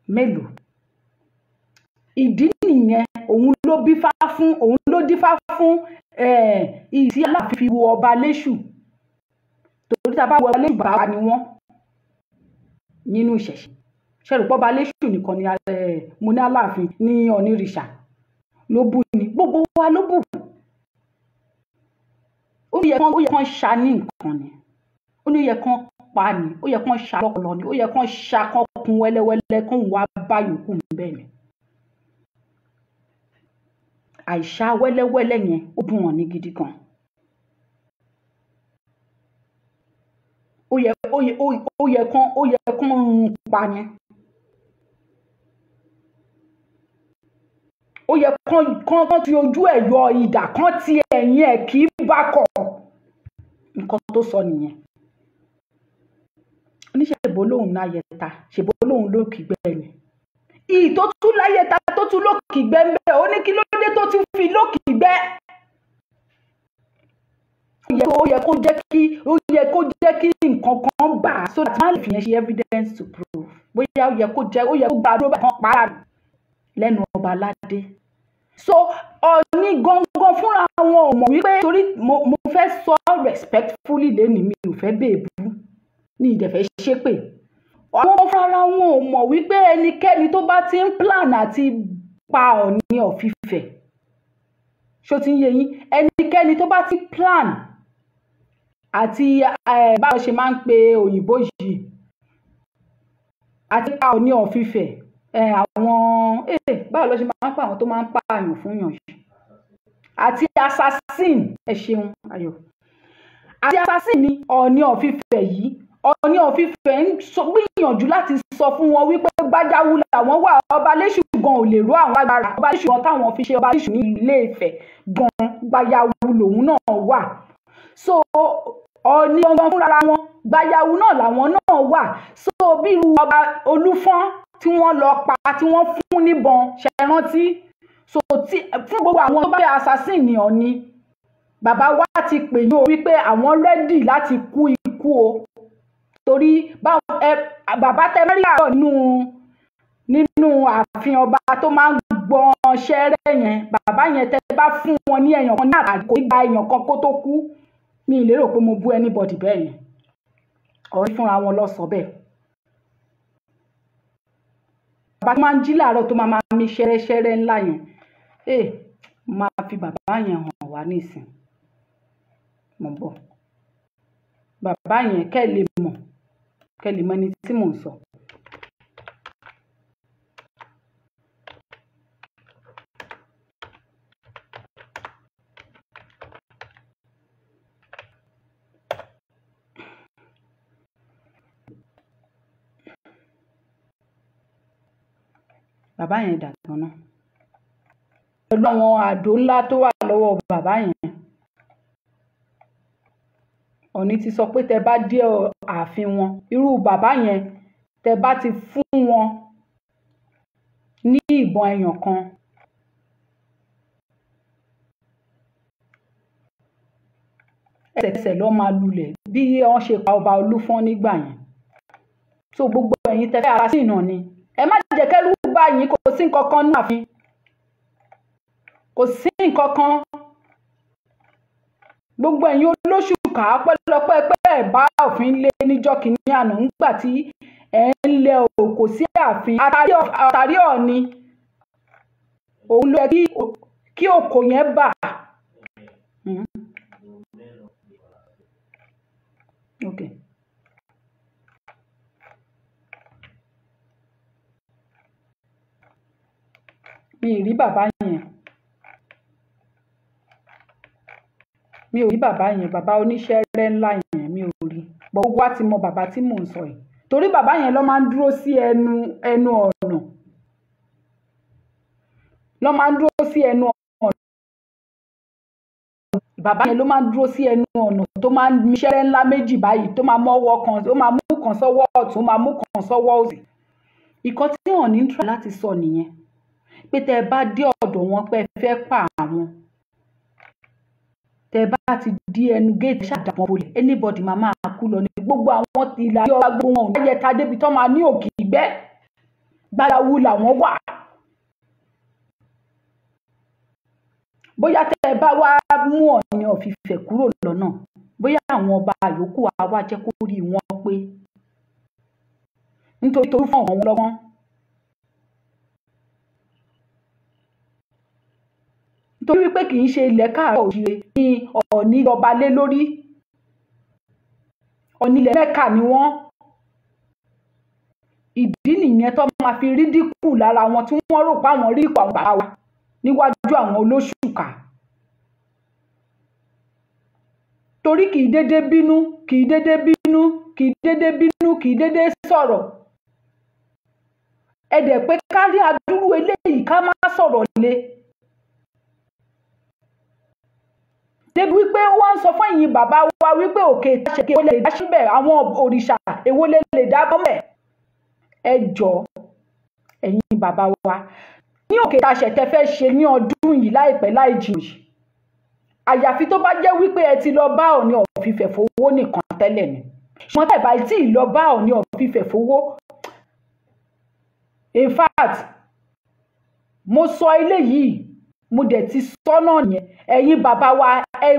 Mélòó? Ìdí nìyẹn, òun ló bífá fún, òun ló dífá fún ìtí Aláàfin fi wo ọba léṣù, torí tá a bá wo ọba léṣù, bàbá ni wọ́n nínú ìṣẹ̀ṣe. Ṣẹ̀rù pọ́ba léṣù nìkan ni mo ní Aláàfin ní Onírìṣà ló bú ni, gbogbo wa ló bù. Ó yẹ kán ṣa ní nǹkan ni, ó ní ó yẹ kán pa ni, ó yẹ kán ṣa lọ́pọlọ ni, ó yẹ kán ṣa, kán kun wẹ́lẹ́wẹ́lẹ́, kán wá bá yòókù bẹ́ẹ̀ ni. Àìṣá wẹ́lẹ́wẹ́lẹ́ yẹn, ó dùn wọ́n ní gidi gan. Ó yẹ kán run pa ni. Ó yẹ kán ti ojú ẹ̀ yọ idà, kán ti ẹ̀yìn ẹ̀ kì í bá kọ̀. Nǹkan tó sọ nìyẹn. Oníṣèbó lòun náà yẹta, ṣèbó lòun lókìgbẹ́ ni. Ìyí tó tún láyẹta, tó tún lókìgbẹ́ ń bẹ̀, ó ní kí ló dé tó tún fi lókìgbẹ́? Ó yẹ kó jẹ́ kí nǹkan kan bà á, so that má lè fi yẹn ṣe evidence to prove bóyá ó yẹ kó gba àdúrà kan pa á lẹ́nu ọba aládé. So Ọọ̀ni gangan fúnra wọn ò mọ̀ wípé, torí mo fẹ́ sọ respectfully lẹ́nìí, mi ò fẹ́ bèèbú ní ìdẹ̀fẹ́ ṣépè. Àwọn fúnra wọn ò mọ̀ wípé ẹnikẹ́ni tó bá ti ń plan àti pa Ọọ̀ni of Ifẹ̀, ṣó ti ń yé yín? Ẹnikẹ́ni tó bá ti plan àti báwo ṣe máa ń pe òyìnbó yìí, àti pa Ọọ̀ni of Ifẹ̀, àwọn báwo ló ṣe máa ń pa àwọn tó máa ń pààyàn fún yàn yìí, àti assassin, ẹ ṣeun ayọ̀, àti assassin ni Ọọ̀ni of Ifẹ̀ yìí. Ọọ̀ni of Ifẹ̀ ń gbìyànjú láti sọ fún wọn wípé gbájáwú làwọn wà, ọba léṣù gan ò lè ró àwọn agbára. Ọba léṣù gan táwọn fi ṣe ọba léṣù ní Ilé Ifẹ̀ gan, gbayawu lòun náà wà. So Ọọ̀ni gangan fúnra wọn, gbayawu náà làwọn náà wà. So bí irú ọba Olúfọ́n tí wọ́n lọ pa, tí wọ́n fún níbọn, ṣe rántí? So tí fún gbogbo àwọn tó bá fẹ́ assassin ní Ọọ̀ni, bàbá wa ti pè ní o wípé àwọn ready láti kú ikú o, torí bàbá tẹ mẹ́rin àárọ̀ nínú ààfin ọba tó máa ń gbọ́n ṣẹ́rẹ́ yẹn, bàbá yẹn, tẹ bá fún wọn ní èèyàn kan ní àkókò gba èèyàn kan kó tó kú, mi ì lérò pé mo bú anybody bẹ́ẹ̀ yẹn. Ọ̀rẹ́ fúnra wọn lọ sọ bẹ́ẹ̀. Bàbá tó máa ń jí láàárọ̀, tó máa máa mi ṣẹ́rẹ́ṣẹ́rẹ́ ńlá yẹn, ẹ máa fi bàbá yẹn hàn wá nísìn. Mo ń bọ̀. Bàbá yẹn, kẹ́ lè mọ̀ ẹni tí mò ń sọ. Bàbá yẹn dà gan-an pẹ̀lú àwọn àdó ńlá tó wà lọ́wọ́ bàbá yẹn. Ọ̀ọ̀ni ti sọ pé tẹ bá dé ààfin wọn, irú bàbá yẹn, tẹ bá ti fún wọn ní ìbọn ẹyàn kan, ẹsẹ̀kẹsẹ̀ ló máa lulẹ̀ bí wọ́n ṣe pa ọba Olúfọ́n nígbà yẹn. So gbogbo ẹ̀yin tẹ fẹ́ assassin náà ni, ẹ má jẹ́ kẹ́rù bá yín. Kò sí nǹkan kan ní ààfin, kò sí nǹkan kan. Gbogbo ẹ̀yin olóṣùkà, ọpẹ́lọpẹ́ pé ẹ̀ bá òfin lé níjọ́ kìíní àná nígbà tí ẹ̀ ń lẹ òkò sí ààfin àtàrí Ọ̀ọ̀ni, òun ló yẹ kí òkò yẹn bà. Okay. Mi ì rí bàbá yẹn, mi ò rí bàbá yẹn, bàbá oníṣẹ́rẹ́ ńlá yẹn, mi ò rí. Gbogbo wa ti mọ bàbá tí mò ń sọ yìí, torí bàbá yẹn ló máa ń dúró sí ẹnu ọ̀nà, ló máa ń dúró sí ẹnu ọ̀nà. Bàbá yẹn ló máa ń dúró sí ẹnu ọ̀nà tó máa ń miṣẹ́rẹ́ ńlá méjì báyìí, tó máa mọ́wọ́ kan, tó máa mú kan sọ́wọ́ ọ̀tún, máa mú kan sọ́wọ́ òsì. Ìkan tí Ọọ̀ni ń try láti sọ nìyẹn, pé tẹ́ ẹ bá dé ọ̀dọ̀ wọn pé ẹ fẹ́ pa àwọn, tẹ́ ẹ bá ti di ẹnu géètì ṣàdàpọ̀ bolẹ̀, anybody máa máa kú lọ ní gbogbo àwọn ìlà ọba, gbogbo wọn ò ní yẹ ta débi tó máa ní òkè ìgbẹ́ gbárawu làwọn wà. Bóyá tẹ́ ẹ bá wá mú Ọọ̀ni of Ifẹ̀ kúrò lọ́nà, bóyá àwọn ọba yòókù á wá jẹ́ kó rí wọn pé, nítorí torí fún àwọn lọ́gbọ́n. Nítorí wípé kì í ṣe ilẹ̀ káàárọ̀ òjíire ní Ọọ̀ni jọba lé lórí, Ọọ̀ni ilẹ̀ Mẹ́kà ni wọ́n. Ìdí nìyẹn tó máa fi rí dínkù lára wọn tí wọ́n rò pé àwọn rí ipò àwọn bàbá wa níwájú àwọn olóṣùkà. Torí kì í dédé bínú, kì í dédé bínú, kì í dédé bínú, kì í dédé sọ̀rọ̀. Ẹ dẹ̀ pé ká rí adúrú eléyìí ká má sọ̀rọ̀ lé. Débi wípé ó wá ń sọ fún ẹ̀yin bàbá wa wípé òkè ìtàṣe èwo lè dá síbẹ̀, àwọn òrìṣà èwo lè lè dá bọ́mẹ̀. Ẹ jọ̀ọ́ ẹ̀yin bàbá wa, ní òkè ìtàṣe tẹ fẹ́ ṣe ní ọdún yìí láìpẹ́ láì jìnnà yìí, àyàfi tó bá jẹ́ wípé ẹ ti lọ bá Ọọ̀ni of Ifẹ̀ fowó nìkan tẹ́lẹ̀ ni. Ṣùgbọ́n tẹ́ bá tí ì lọ bá Ọọ̀ni of Ifẹ̀ fowó, in fact, mo sọ eléyìí, mo dẹ̀ ti sọ náà nìyẹn. Ẹ̀yin bàbá wa, ẹ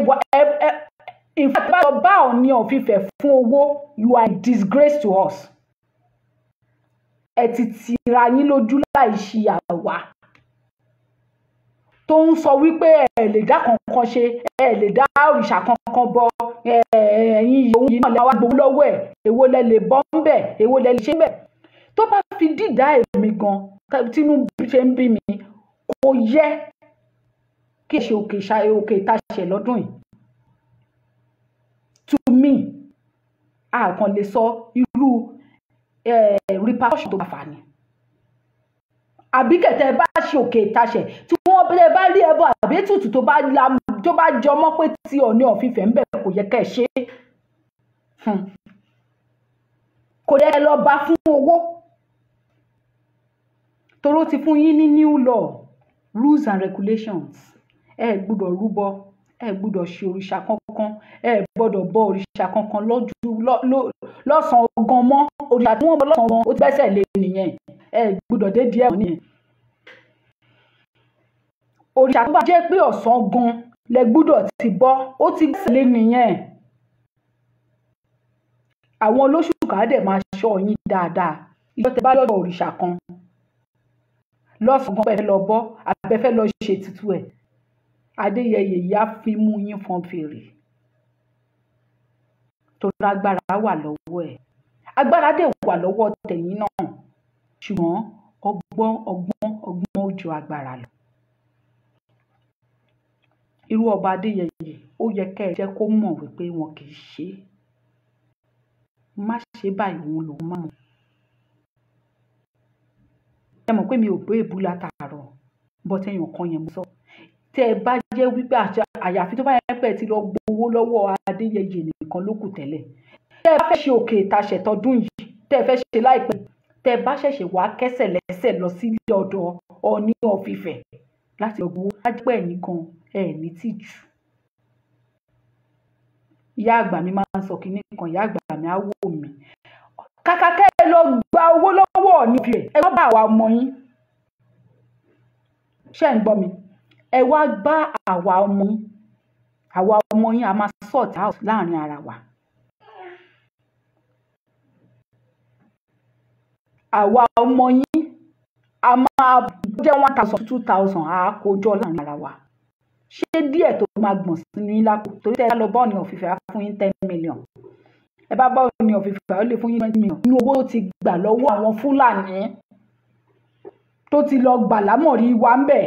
ẹ in fact, bá lọ bá Ọọ̀ni of Ifẹ̀ fún owó, you are a disgrace to us. Ẹ ti tira yín lójú láì ṣe àwa tó ń sọ wípé ẹ lè dá kankan ṣe, ẹ lè dá òrìṣà kankan bọ. Ẹ̀yin òun yìí náà lè wá gbowó lọ́wọ́ ẹ̀, èwo lẹ lè bọ́ ń bẹ̀, èwo lẹ lè ṣe ń bẹ̀. Tó bá fi dídá èmi gan tínú ṣe ń bí mi, kò yẹ kí ẹ ṣe òkè ìtaṣẹ̀ lọ́dún yìí. To me, a kàn lè sọ irú repercussion tó bá fà ni. Àbí kẹ̀tẹ́ bá ṣe òkè ìtaṣẹ̀ tí wọ́n bá rí ẹbọ àbí ètùtù tó bá jọmọ́ pé tí Ọọ̀ni of Ifẹ̀ ń bẹ̀, kò yẹ kẹ́ ẹ ṣe é. Kò yẹ kẹ́ lọ bá fún owó. Toró ti fún yín ní new law, rules and regulations. Ẹ gbúdọ̀ rúbọ, ẹ gbúdọ̀ ṣe òrìṣà kankan, ẹ gbọ́dọ̀ bọ òrìṣà kankan lọ́sàn-án gan mọ́. Òrìṣà tí wọ́n bọ lọ́sàn-án gan, ó ti gbẹ́sẹ̀ lé nìyẹn. Ẹ gbúdọ̀ dé díẹ̀ nìyẹn. Òrìṣà tó bá jẹ́ pé ọ̀sán gan lẹ gbúdọ̀ ti bọ́, ó ti gbẹ́sẹ̀ lé nìyẹn. Àwọn olóṣùkà dẹ̀ máa ṣọ́ yín dáadáa. Ìjọ tẹ bá lọ́dọ̀ òrìṣà kan lọ́sàn-án gan pé ẹ fẹ́ lọ bọ́, àbí ẹ fẹ́ lọ ṣe ètùtù ẹ̀, Adéyẹyè yìí á fi mú yín fọn fèrè. Torí agbára wà lọ́wọ́ ẹ̀. Agbára dẹ̀ wà lọ́wọ́ tẹ̀yìn náà. Ṣùgbọ́n ọgbọ́n, ọgbọ́n, ọgbọ́n ó ju agbára lọ. Irú ọba Adéyẹyè, ó yẹ kẹ́ ẹ jẹ́ kó mọ̀ wípé wọn kì í ṣe é. Má ṣe báyìí, òun lòún máa mọ̀. Ẹ mọ̀ pé mi ò bú èébú látàárọ̀, but ẹyàn kan yẹn mo sọ. Tẹ́ ẹ bá jẹ́ wípé àyàfi tó bá yẹ pé ẹ ti lọ gbowó lọ́wọ́ Adéyẹyè nìkan ló kù tẹ́lẹ̀. Tẹ́ ẹ bá fẹ́ ṣe òkè ìtaṣẹ̀ tọdún yìí, tẹ́ ẹ fẹ́ ṣe láìpẹ́, tẹ́ ẹ bá ṣẹ̀ṣẹ̀ wá kẹ́sẹ̀ lẹ́sẹ̀ lọ sílé ọ̀dọ̀ Ọọ̀ni of Ifẹ̀ láti lọ gbowó, á jẹ́ pé ẹ̀yin gan ẹ̀ ní tìjú. Ìyá àgbà mi máa ń sọ kinní kan, ìyá àgbà mi á wò mí. Kàkà kẹ́ ẹ lọ gba owó lọ́wọ́ Ọọ̀ni of Ifẹ̀, ẹ wá bá àwa ọmọ yín. Ṣé ẹ̀ ń gbọ́ mi? Ẹ wá bá àwa ọmọ yín. Àwa ọmọ yín a máa sort out láàrin ara wa. Àwa ọmọ yín a máa jẹ́ 1,000 2,000 a kó jọ láàrin ara wa. Ṣé díẹ̀ tó máa gbọ̀n sínú yín lápò? Torí tẹ́ ẹ bá lọ bá Ọọ̀ni of Ifẹ̀ á fún yín 10 million. Ẹ bá bá Ọọ̀ni of Ifẹ̀ ó lè fún yín 20 million. Inú owó tó ti gbà lọ́wọ́ àwọn Fúlàní tó ti lọ gbà lámọ̀rí wa ń bẹ̀.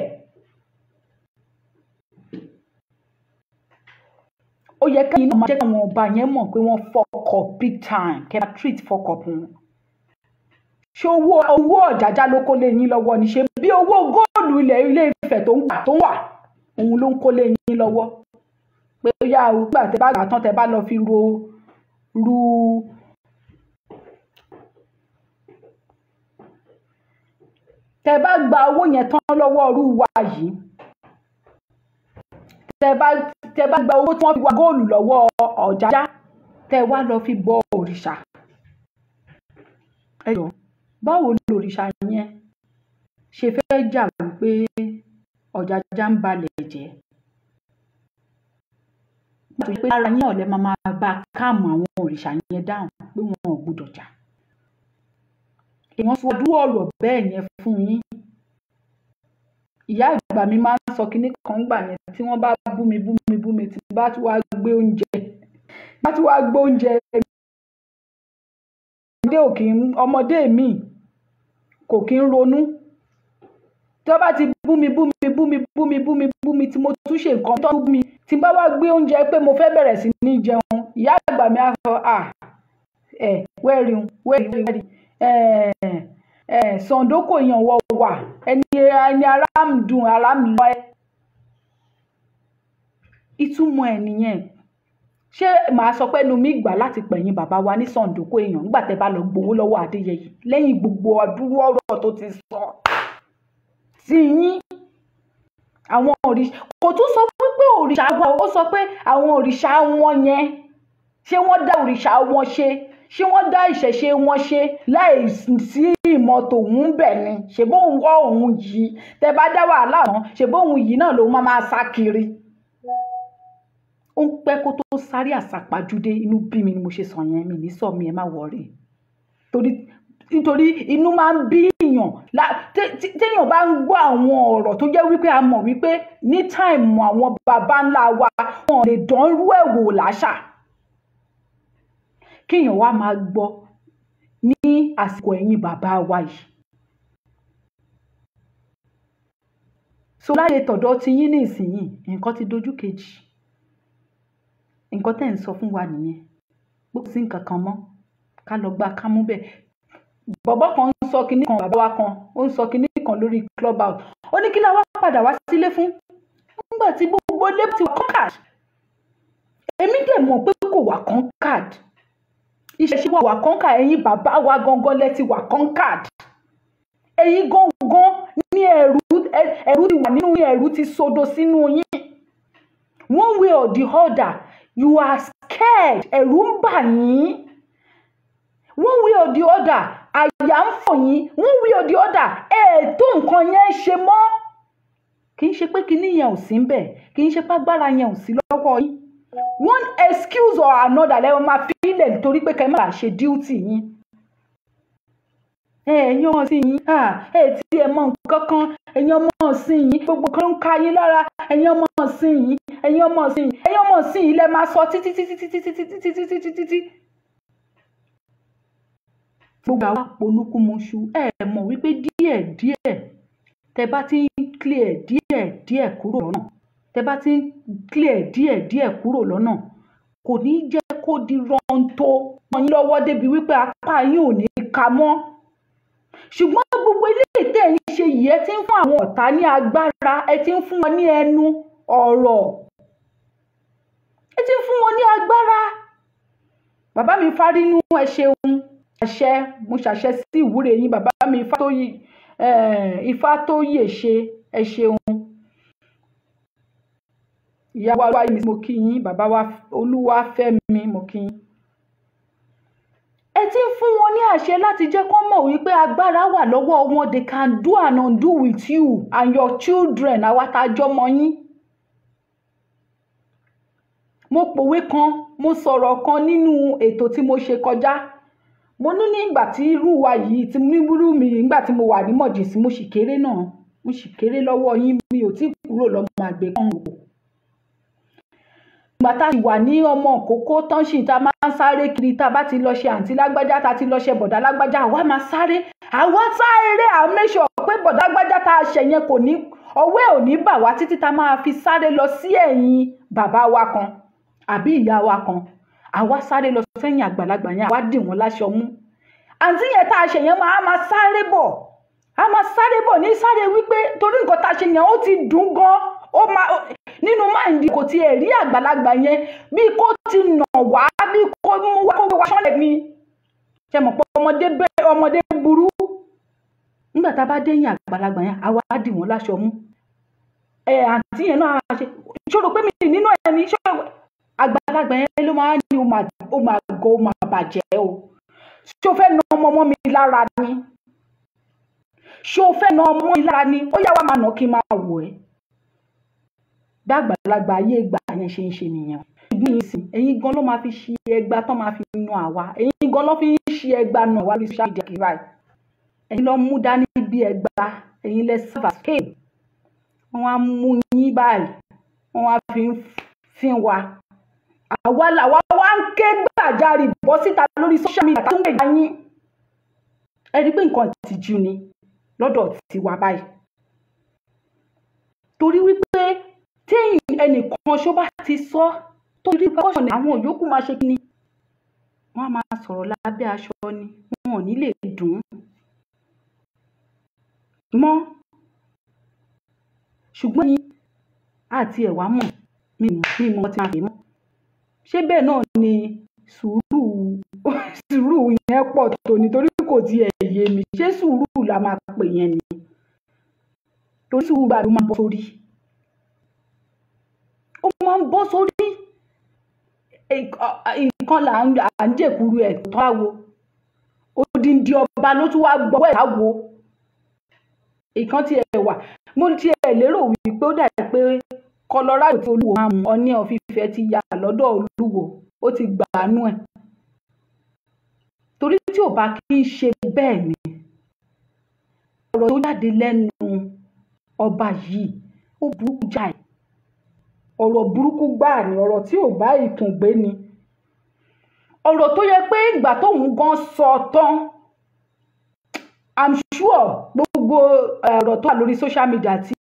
Ó yẹ kẹ́yìn náà máa jẹ́ káwọn ọba yẹn mọ̀ pé wọ́n fuck up big time, kẹ́ máa treat fuck up wọn. Ṣé owó Ọ̀jájá ló kó lé yín lọ́wọ́ ni? Ṣé bí owó góòlù ilẹ̀ Ilé Ifẹ̀ tó ń gbà tó ń wà, òun ló ń kó lé yín lọ́wọ́? Pé ó yá o, nígbà tẹ́ bá gbà tán tẹ́ bá lọ fi ro ru tẹ́ bá gba owó yẹn tán lọ́wọ́ irú wa yìí, tẹ́ bá gba owó tí wọ́n fi wá góòlù lọ́wọ́ Ọ̀jájá, tẹ́ wá lọ fi bọ òrìṣà. Ẹ jọ̀ọ́, báwo lòrìṣà yẹn ṣe fẹ́ jà wípé Ọ̀jájá ń balẹ̀ jẹ́? Nígbà tó jẹ́ pé lára yín náà lẹ máa máa bá káàmù àwọn òrìṣà yẹn dáhùn pé wọn ò gbọdọ̀ jà. Èèyàn sọ ọdún ọ̀rọ̀ bẹ́ẹ̀ yẹn fún yín. Ìyá àgbà mi máa ń sọ kinní kan gbà yẹn tí wọ́n bá bú mi bú mi bú mi tí bá tún wá gbé oúnjẹ, bá tún wá gbé oúnjẹ, ọmọdé ò kí ń, ọmọdé mi kò kí ń ronú. Tí wọ́n bá ti bú mi bú mi bú mi bú mi bú mi bú mi tí mo tún ṣe nǹkan tó bú mi, tí n bá wá gbé oúnjẹ pé mo fẹ́ bẹ̀rẹ̀ sí ní jẹun, ìyá àgbà mi á sọ, à ẹ̀ wẹ́rì wẹ́rì wẹ́rì ẹ̀ sàndókò yàn wọ wà ẹni ẹni ara ń dùn ara ń lọ ẹ. Ìtumọ̀ ẹ̀ nìyẹn. Ṣé màá sọ pé ẹnu mi gbà láti pẹ̀yìn bàbá wa ní sàndókò èèyàn nígbà tẹ́ bá lọ gbowó lọ́wọ́ Adéyẹyè lẹ́yìn gbogbo ọdúró ọ̀rọ̀ tó ti sọ sí yín? Àwọn òrìṣà kò tún sọ wípé òrìṣà wa, ó sọ pé àwọn òrìṣà wọn yẹn, ṣé wọ́n dá òrìṣà wọn ṣe? Ṣé wọ́n dá ìṣẹ̀ṣe wọn ṣe láì sí ìmọ̀ tòun bẹ̀ ni? Ṣé bóun wọ́ òun yìí? Tẹ́ bá dá wàhálà tán, ṣé bóun yìí náà ló máa máa sá kiri? Ó ń pẹ́ kó tó sáré àsápajúdé. Inú bí mi ni mo ṣe sọ yẹn, mi ní sọ mi, ẹ má wọrí. Nítorí inú máa ń bí èèyàn téèyàn bá ń gbọ́ àwọn ọ̀rọ̀ tó jẹ́ wípé a mọ̀ wípé ní táìmù àwọn baba ńlá wa wọn lè dánrú ẹ̀ wò láṣà. Kéèyàn wá máa gbọ́ ní àsìkò ẹ̀yìn bàbá wa yìí. So láyé tọ̀dọ̀ ti yín nísìnyìí, nǹkan ti dojú kejì. Nǹkan tẹ́ ẹ̀ ń sọ fún wa nìyẹn. Pé kò sí nǹkan kan mọ́. Ká lọ gba ká mú bẹ́ẹ̀. Bọ̀bọ́ kan ń sọ kinní kan, bàbá wa kan, ó ń sọ kinní kan lórí Clubhouse. Ó ní kí la wá padà wá sílé fún? Nígbà tí gbogbo ilé ti wà conquered. Èmi dẹ̀ mọ̀ pé kò wà conquered. Ìṣẹ̀ṣe wa wà conquered, ẹ̀yin bàbá wa gangan lẹ ti wà conquered. Ẹ̀yin gangan ní ẹ̀rù ti wà nínú yín, ẹ̀rù ti sodo sínú yín. One way or the other, you are scared. Ẹ̀rù ń bà yín. One way or the other, àyà ń fò yín. One way or the other, ẹ̀ tó nǹkan yẹn ṣe mọ́. Kì í ṣe pé kinní yẹn ò sí ń bẹ̀, kì í ṣe pé agbára yẹn ò sí lọ́wọ́ yín. One excuse or another lẹ́wọ̀n máa fi ilẹ̀ nítorí pé kẹ́ ẹ má bàa ṣe duty yín. Ẹ̀yin ọmọ sí yín, ẹ tí ẹ mọ nǹkan kan, ẹ̀yin ọmọ sí yín, gbogbo kan ló ń ka yín lára, ẹ̀yin ọmọ sí yín, ẹ̀yin ọmọ sí yín, ẹ̀yin ọmọ sí yín lẹ máa sọ títí títí títí títí títí títí títí títí. Gbogbo àwa polúkúmuṣu, ẹ mọ̀ wípé díẹ̀ díẹ̀ tẹ bá ti ń clear díẹ̀ díẹ̀ kúrò lọ́nà, tẹ bá ti ń clear díẹ̀ díẹ̀ kúrò lọ́nà, kò ní jẹ́ kó di rọ́ńtó mọ́ yín lọ́wọ́ débi wípé apá yín ò ní ka mọ́. Ṣùgbọ́n gbogbo ilé Eléyìí tẹ́ ń ṣe yìí, ẹ ti ń fún àwọn ọ̀tá ní agbára, ẹ ti ń fún wọn ní ẹnu ọ̀rọ̀, ẹ ti ń fún wọn ní agbára. Bàbá mi Fárínú, ẹ ṣeun, àṣẹ, mo ṣàṣẹ sí ìwúre yín. Bàbá mi Ifátóyè ṣe, ẹ ṣeun. Ìyá wa Olúwayẹmí, mo kí yín. Bàbá wa Olúwafẹ́mi, mo kí yín. Ẹ ti ń fún wọn ní àṣẹ láti jẹ́ kó mọ̀ wípé agbára wà lọ́wọ́ wọn. They can do and undo with you and your children. Àwa tá a jọmọ yín. Mo pòwe kan, mo sọ̀rọ̀ kan nínú ètò tí mo ṣe kọjá. Mo ní nígbà tí irú wa yìí tí níbúrú mi, nígbà tí mo wà ní mọ̀jẹ̀sí, mo sì kéré náà, mo sì kéré lọ́wọ́ yín, mi ò tí kúrò lọ́mọ àgbẹ̀ kan o. Ìgbà tá a sì wà ní ọmọ òkókó tán sì tá a máa ń sáré kiri, tá a bá ti lọ ṣe àǹtí lágbájá, tá a ti lọ ṣe bọ̀dá lágbájá, àwa máa sáré, àwa sáré, à ń make sure pé bọ̀dá lágbájá tá a ṣẹ̀ yẹn kò ní ọwọ́ ẹ̀ ò ní bà wá títí tá a máa fi sáré lọ sí ẹ̀yìn bàbá wa kan àbí ìyá wa kan. Àwa sáré lọ sẹ́yìn àgbàlagbà yẹn, àwa dì wọ́n láṣọ mú. Àǹtí yẹn tá a ṣẹ̀ yẹn máa sáré bọ̀, a máa sáré bọ̀ ní sáré wípé torí nǹkan tá a ṣe yẹn ó ti dùn gan, ó máa nínú mind kò tiẹ̀ rí àgbàlagbà yẹn bí kò ti nà wá, bí kò mú wá kó gbé wá ṣánlẹ̀ ni. Ṣe mọ̀ pé ọmọdé bẹ́ẹ̀, ọmọdé burú. Nígbà tá a bá dẹ́yìn àgbàlagbà yẹn, àwa á dì wọ́n láṣọ mú. Ẹ àǹtí yẹn náà á ṣe ṣòro pé mi nínú ẹ ní ṣòro. Àgbàlagbà yẹn ló máa ní ó máa gọ, ó máa bàjẹ́ o. Ṣé o fẹ́ na ọmọ ọmọ mi lára ni? Ṣé o fẹ́ na ọmọ mi lára ni? Ó yá, wá máa nà kí n máa wò ẹ́. Dàgbàlagbà ayé ìgbà yẹn ṣe ń ṣe nìyẹn. Ṣùgbọ́n yìí sìn, ẹ̀yin gan ló máa fi ṣe ẹgba tán máa fi nu àwa. Ẹ̀yin gan ló fi ń ṣe ẹgba nu àwa lórí social media kiri báyìí. Ẹ̀yin ló mú dání bí ẹgba, ẹ̀yin lẹ serve as cane. Wọ́n wá mú yín báyìí, wọ́n wá fi ń fín wa. Àwa làwa wá ń ké gbàjarè bọ́ síta lórí social media tó ń gbèjà yín. Ẹ rí i pé nǹkan ìtìjú ni lọ́dọ̀ tiwa báyìí. Torí wípé téèyàn ẹnìkan ṣó bá ti sọ tó rí kọ́ṣọ̀nì, àwọn yòókù máa ṣe kíni, wọ́n á máa sọ̀rọ̀ lábẹ́ aṣọ ni, wọn ò ní lè dùn ún mọ́. Ṣùgbọ́n ní àti ẹ̀wá mọ̀ mi mọ̀ tí máa pè mọ́. Ṣé bẹ́ẹ̀ náà ni sùúrù sùúrù yẹn pọ̀ tó nítorí kò tiẹ̀ yé mi. Ṣé sùúrù la máa pè yẹn ni? Torí sùúrù bá mi máa bọ́ sórí. Ó máa ń bọ́ sórí. Nǹkan là ń jèkúrú ẹ̀ tó àwo. Odindi ọba ló tún wá gbọ́ ẹ̀ láwo. Ìkan tí ẹ wà, mo ti ẹ̀ lérò wípé ó dà pé Colorado tí Olúwo máa mú Ọọ̀ni of Ifẹ̀ ti yà lọ́dọ̀ Olúwo, ó ti gbàánú ẹ̀. Torí tí ò bá kí ń ṣe bẹ́ẹ̀ ni, ọ̀rọ̀ tó jáde lẹ́nu ọba yìí ó burúkú jáì. Ọ̀rọ̀ burúkú gbáà ni, ọ̀rọ̀ tí ò bá ìkùn gbé ni. Ọ̀rọ̀ tó yẹ pé ìgbà tóun gan sọ tán, I'm sure gbogbo ọ̀rọ̀ tó wà lórí social media tí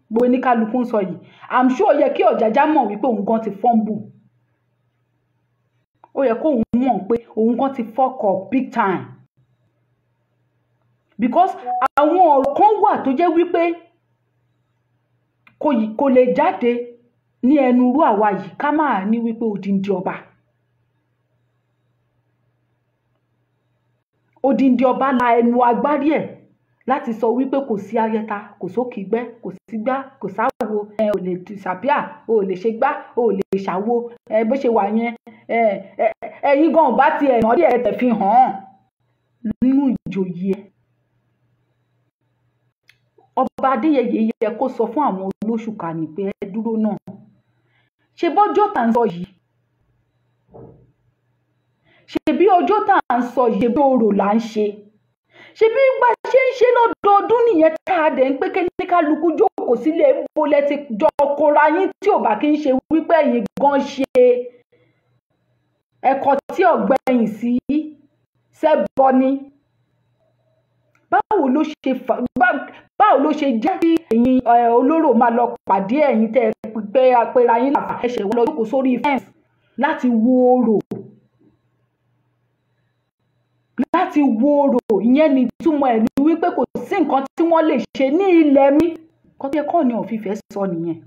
gbogbo oníkálukú ń sọ yìí, I'm sure ó yẹ kí Ọ̀jájá mọ̀ wípé òun gan ti fumble. Ó yẹ kó òun mọ̀ pé òun gan ti fuck up big time. Because àwọn ọ̀rọ̀ kan wà tó jẹ́ wípé kò lè jáde ní ẹnu irú àwa yìí ká máa ní wípé odindi ọba. Odindi ọba la ẹnu agbárí ẹ̀ láti sọ wípé kò sí ayẹta, kò sókìgbẹ́, kò sígbá, kò sáwo, ẹ ò lè disappear, o ò lè ṣe gbá, o ò lè ṣàwo, ẹ bó ṣe wà yẹn, ẹ ẹ̀yin gan ò bá ti ẹ̀ nà díẹ̀ tẹ̀ fi hàn án nínú ìjòyè ẹ̀. Ọba Adéyẹyè yẹ kó sọ fún àwọn olóṣùkà ní pé ẹ dúró náà. Ṣé bọ́jọ́ tá à ń sọ yìí? Ṣé bí ọjọ́ tá à ń sọ yìí, ṣé bí orò là ń ṣe? Ṣé bí bá ṣe ń ṣe lọ́dọọdún nìyẹn tá a dẹ̀ ń pé kíníkálukú jókòó sílé bolẹ̀ ti jọ kóra yín tí ò bá kí ń ṣe wípé ẹ̀yin gan ṣe ẹ̀kọ́ tí ọ̀gbẹ́yìn sí ṣẹ́bọ ni. Báwo ló ṣe fà, báwo ló ṣe jẹ́ kí ẹ̀yin olóró máa lọ pàdé ẹ̀yin tẹ́ ẹ pé apẹ̀rẹ̀ yín làfà ẹ̀ṣẹ̀ wọn lọ jókòó sórí fẹ́ǹsì láti wo orò? Láti wo orò ìyẹn ní ìtumọ̀ ẹ̀ ní wípé kò sí nǹkan tí wọ́n lè ṣe ní ilẹ̀ mi. Nǹkan tó yẹ kọ́ ni Ọ̀fífẹ́ sọ nìyẹn.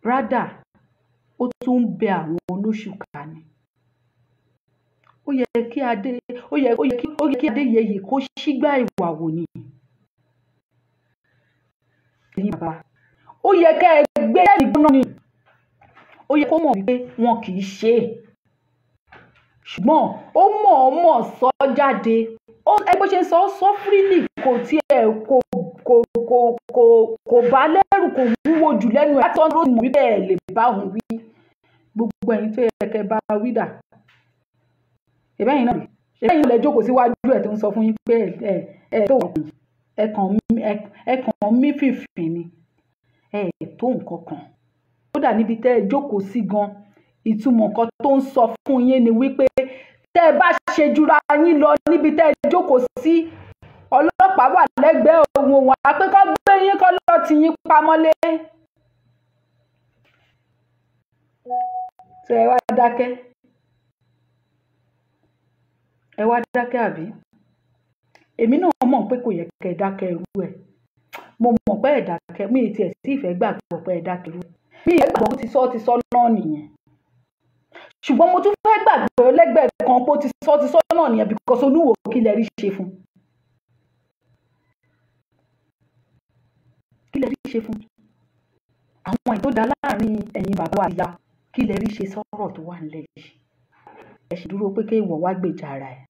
Rádà ó tún ń bẹ àwọn olóṣùkà ni. Ó yẹ kí Adé ó yẹ ó yẹ kí ó yẹ kí Adéyẹyè kó ṣígbá ìwà wò ni. Ẹ̀yin bàbá, ó yẹ kẹ́ ẹ gbé ẹ̀mí gbóná ni. Ó yẹ kó mọ̀ wípé wọn kì í ṣe é. Ṣùgbọ́n ó mọ̀ọ́mọ̀ sọ jáde. Ó ẹ bó ṣe ń sọ, ó sọ freely, kò tiẹ̀ kò kò kò kò kò bá lẹ́rù, kò wúwo jù lẹ́nu ẹ̀. Láti ọ̀nà ló mọ̀ wípé ẹ lè bá òun wí. Gbogbo ẹ̀yin tó yẹ kẹ́ bá wí dà. Ṣèbẹ́yìn náà rèé. Ṣèbẹ́yìn lẹ jókòó síwájú ẹ̀ tó ń sọ fún yín pé ẹ ẹ tó wọ̀n ẹ kàn mí fìfì ni. Ẹ tó nǹkan kan. Kódà níbi tẹ́ ẹ jókòó sí gan, ìtumọ̀ nǹkan tó ń sọ fún yín ni wípé tẹ́ ẹ bá ṣe jura yín lọ níbi tẹ́ ẹ jókòó sí, ọlọ́pàá wà lẹ́gbẹ̀ẹ́ òun, òun á pé kó gbé yín kó lọ tì yín pamọ́lé. Ṣé ẹ wá dákẹ́? Ẹ wá dákẹ́ àbí? Èmi náà mọ̀ pé kò yẹ kẹ́ ẹ dákẹ́ irú ẹ̀. Mo mọ̀ pé ẹ dákẹ́, mi ì tiẹ̀ sí ìfẹ́ gbàgbọ́ pé ẹ dákẹ́ irú ẹ̀. Mi ì gbàgbọ́ pé ó ti sọ náà nìyẹn. Ṣùgbọ́n mo tún fẹ́ gbàgbọ́ lẹ́gbẹ̀ẹ́ kan pé ó ti sọ náà nìyẹn because Olúwo kí lẹ rí ṣe fún. Kí lẹ rí ṣe fún? Àwọn èyí tó dá láàrin ẹ̀yin bàbá wa ìyá, kí lẹ rí ṣe sọ́rọ̀ tó wà nílẹ̀ yìí? Ẹ sì dúró pé kéèwọ̀ wá gbèjà ara ẹ̀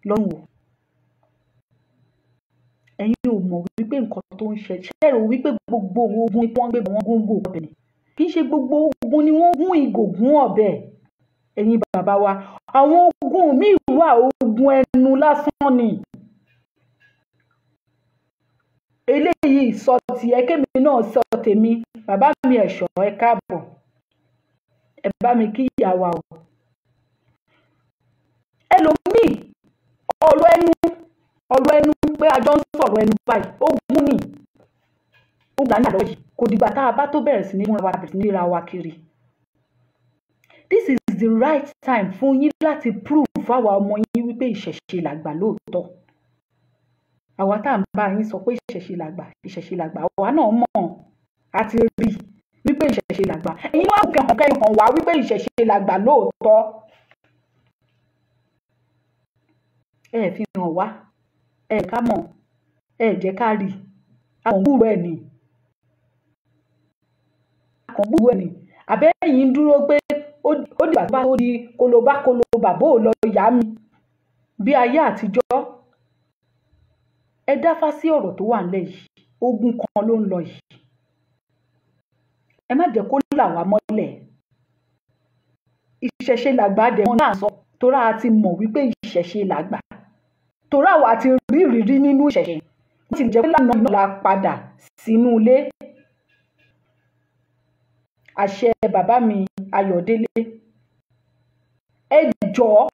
lọ́rùn o. Ẹ̀yin ò mọ̀ wípé nǹkan tó ń ṣe, ṣé ẹ rò wípé gbogbo ogun ni wọ́n gbé bọ̀ wọ́n gún ìgò ọ̀bẹ ni? Kì í ṣe gbogbo ogun ni wọ́n gún ìgò gún ọ̀bẹ. Ẹ̀yin bàbá wa, àwọn ogun míì wà, ogun ẹnu lásán ni. Eléyìí sọ tiẹ̀, kémi náà sọ tèmi. Bàbá mi ẹ̀ṣọ́, ẹ káàbọ̀. Ẹ bá mi kí ìyá wa o. Ẹlòmíì, ọ̀rọ̀ ẹnu pé a jọ ń sọ̀rọ̀ ẹnu báyìí, ogun ni. Ogun là ń jà lọ́wọ́ yìí. Kò dìgbà tá a bá tó bẹ̀rẹ̀ sí ní múra wa, bẹ̀rẹ̀ sí ní ríra wa kiri. This is the right time fún yín láti prove fáwa ọmọ yín wípé ìṣẹ̀ṣe làgbà lóòótọ́. Àwa tá à ń bá yín sọ pé ìṣẹ̀ṣe làgbà, ìṣẹ̀ṣe làgbà, àwa náà mọ̀, a ti rí wípé ìṣẹ̀ṣe làgbà. Ẹ̀yin wá kẹ̀hàn kẹ̀hàn wá wípé ìṣẹ̀ṣe làgbà lóòótọ́. Ẹ fi hàn wá, ẹ ká mọ̀, ẹ jẹ́ ká rí. A kàn gbúròó ẹ̀ ni. A kàn gbúròó ẹ̀ ni. Àbẹ́yìn ń dúró pé ó dìgbà tó bá tó di kolobá kolobà bó lọ yá mi. Bí ayé àtijọ́, ẹ dáfá sí ọ̀rọ̀ tó wà nílẹ̀ yìí. Ogun kan ló ń lọ yìí. Ẹ má jẹ́ kó là wá mọ́lẹ̀. Ìṣẹ̀ṣe làgbà dẹ̀ mọ́ náà sọ. Torá a ti mọ̀ wípé ìṣẹ̀ṣe làgbà. Torá àwa ti rí ìrírí nínú ìṣẹ̀ṣe. Bó ti jẹ́ pé lánàá náà la padà sínú ilé. Àṣẹ bàbá mi Ayọ̀délé. Ẹ jọ̀ọ́,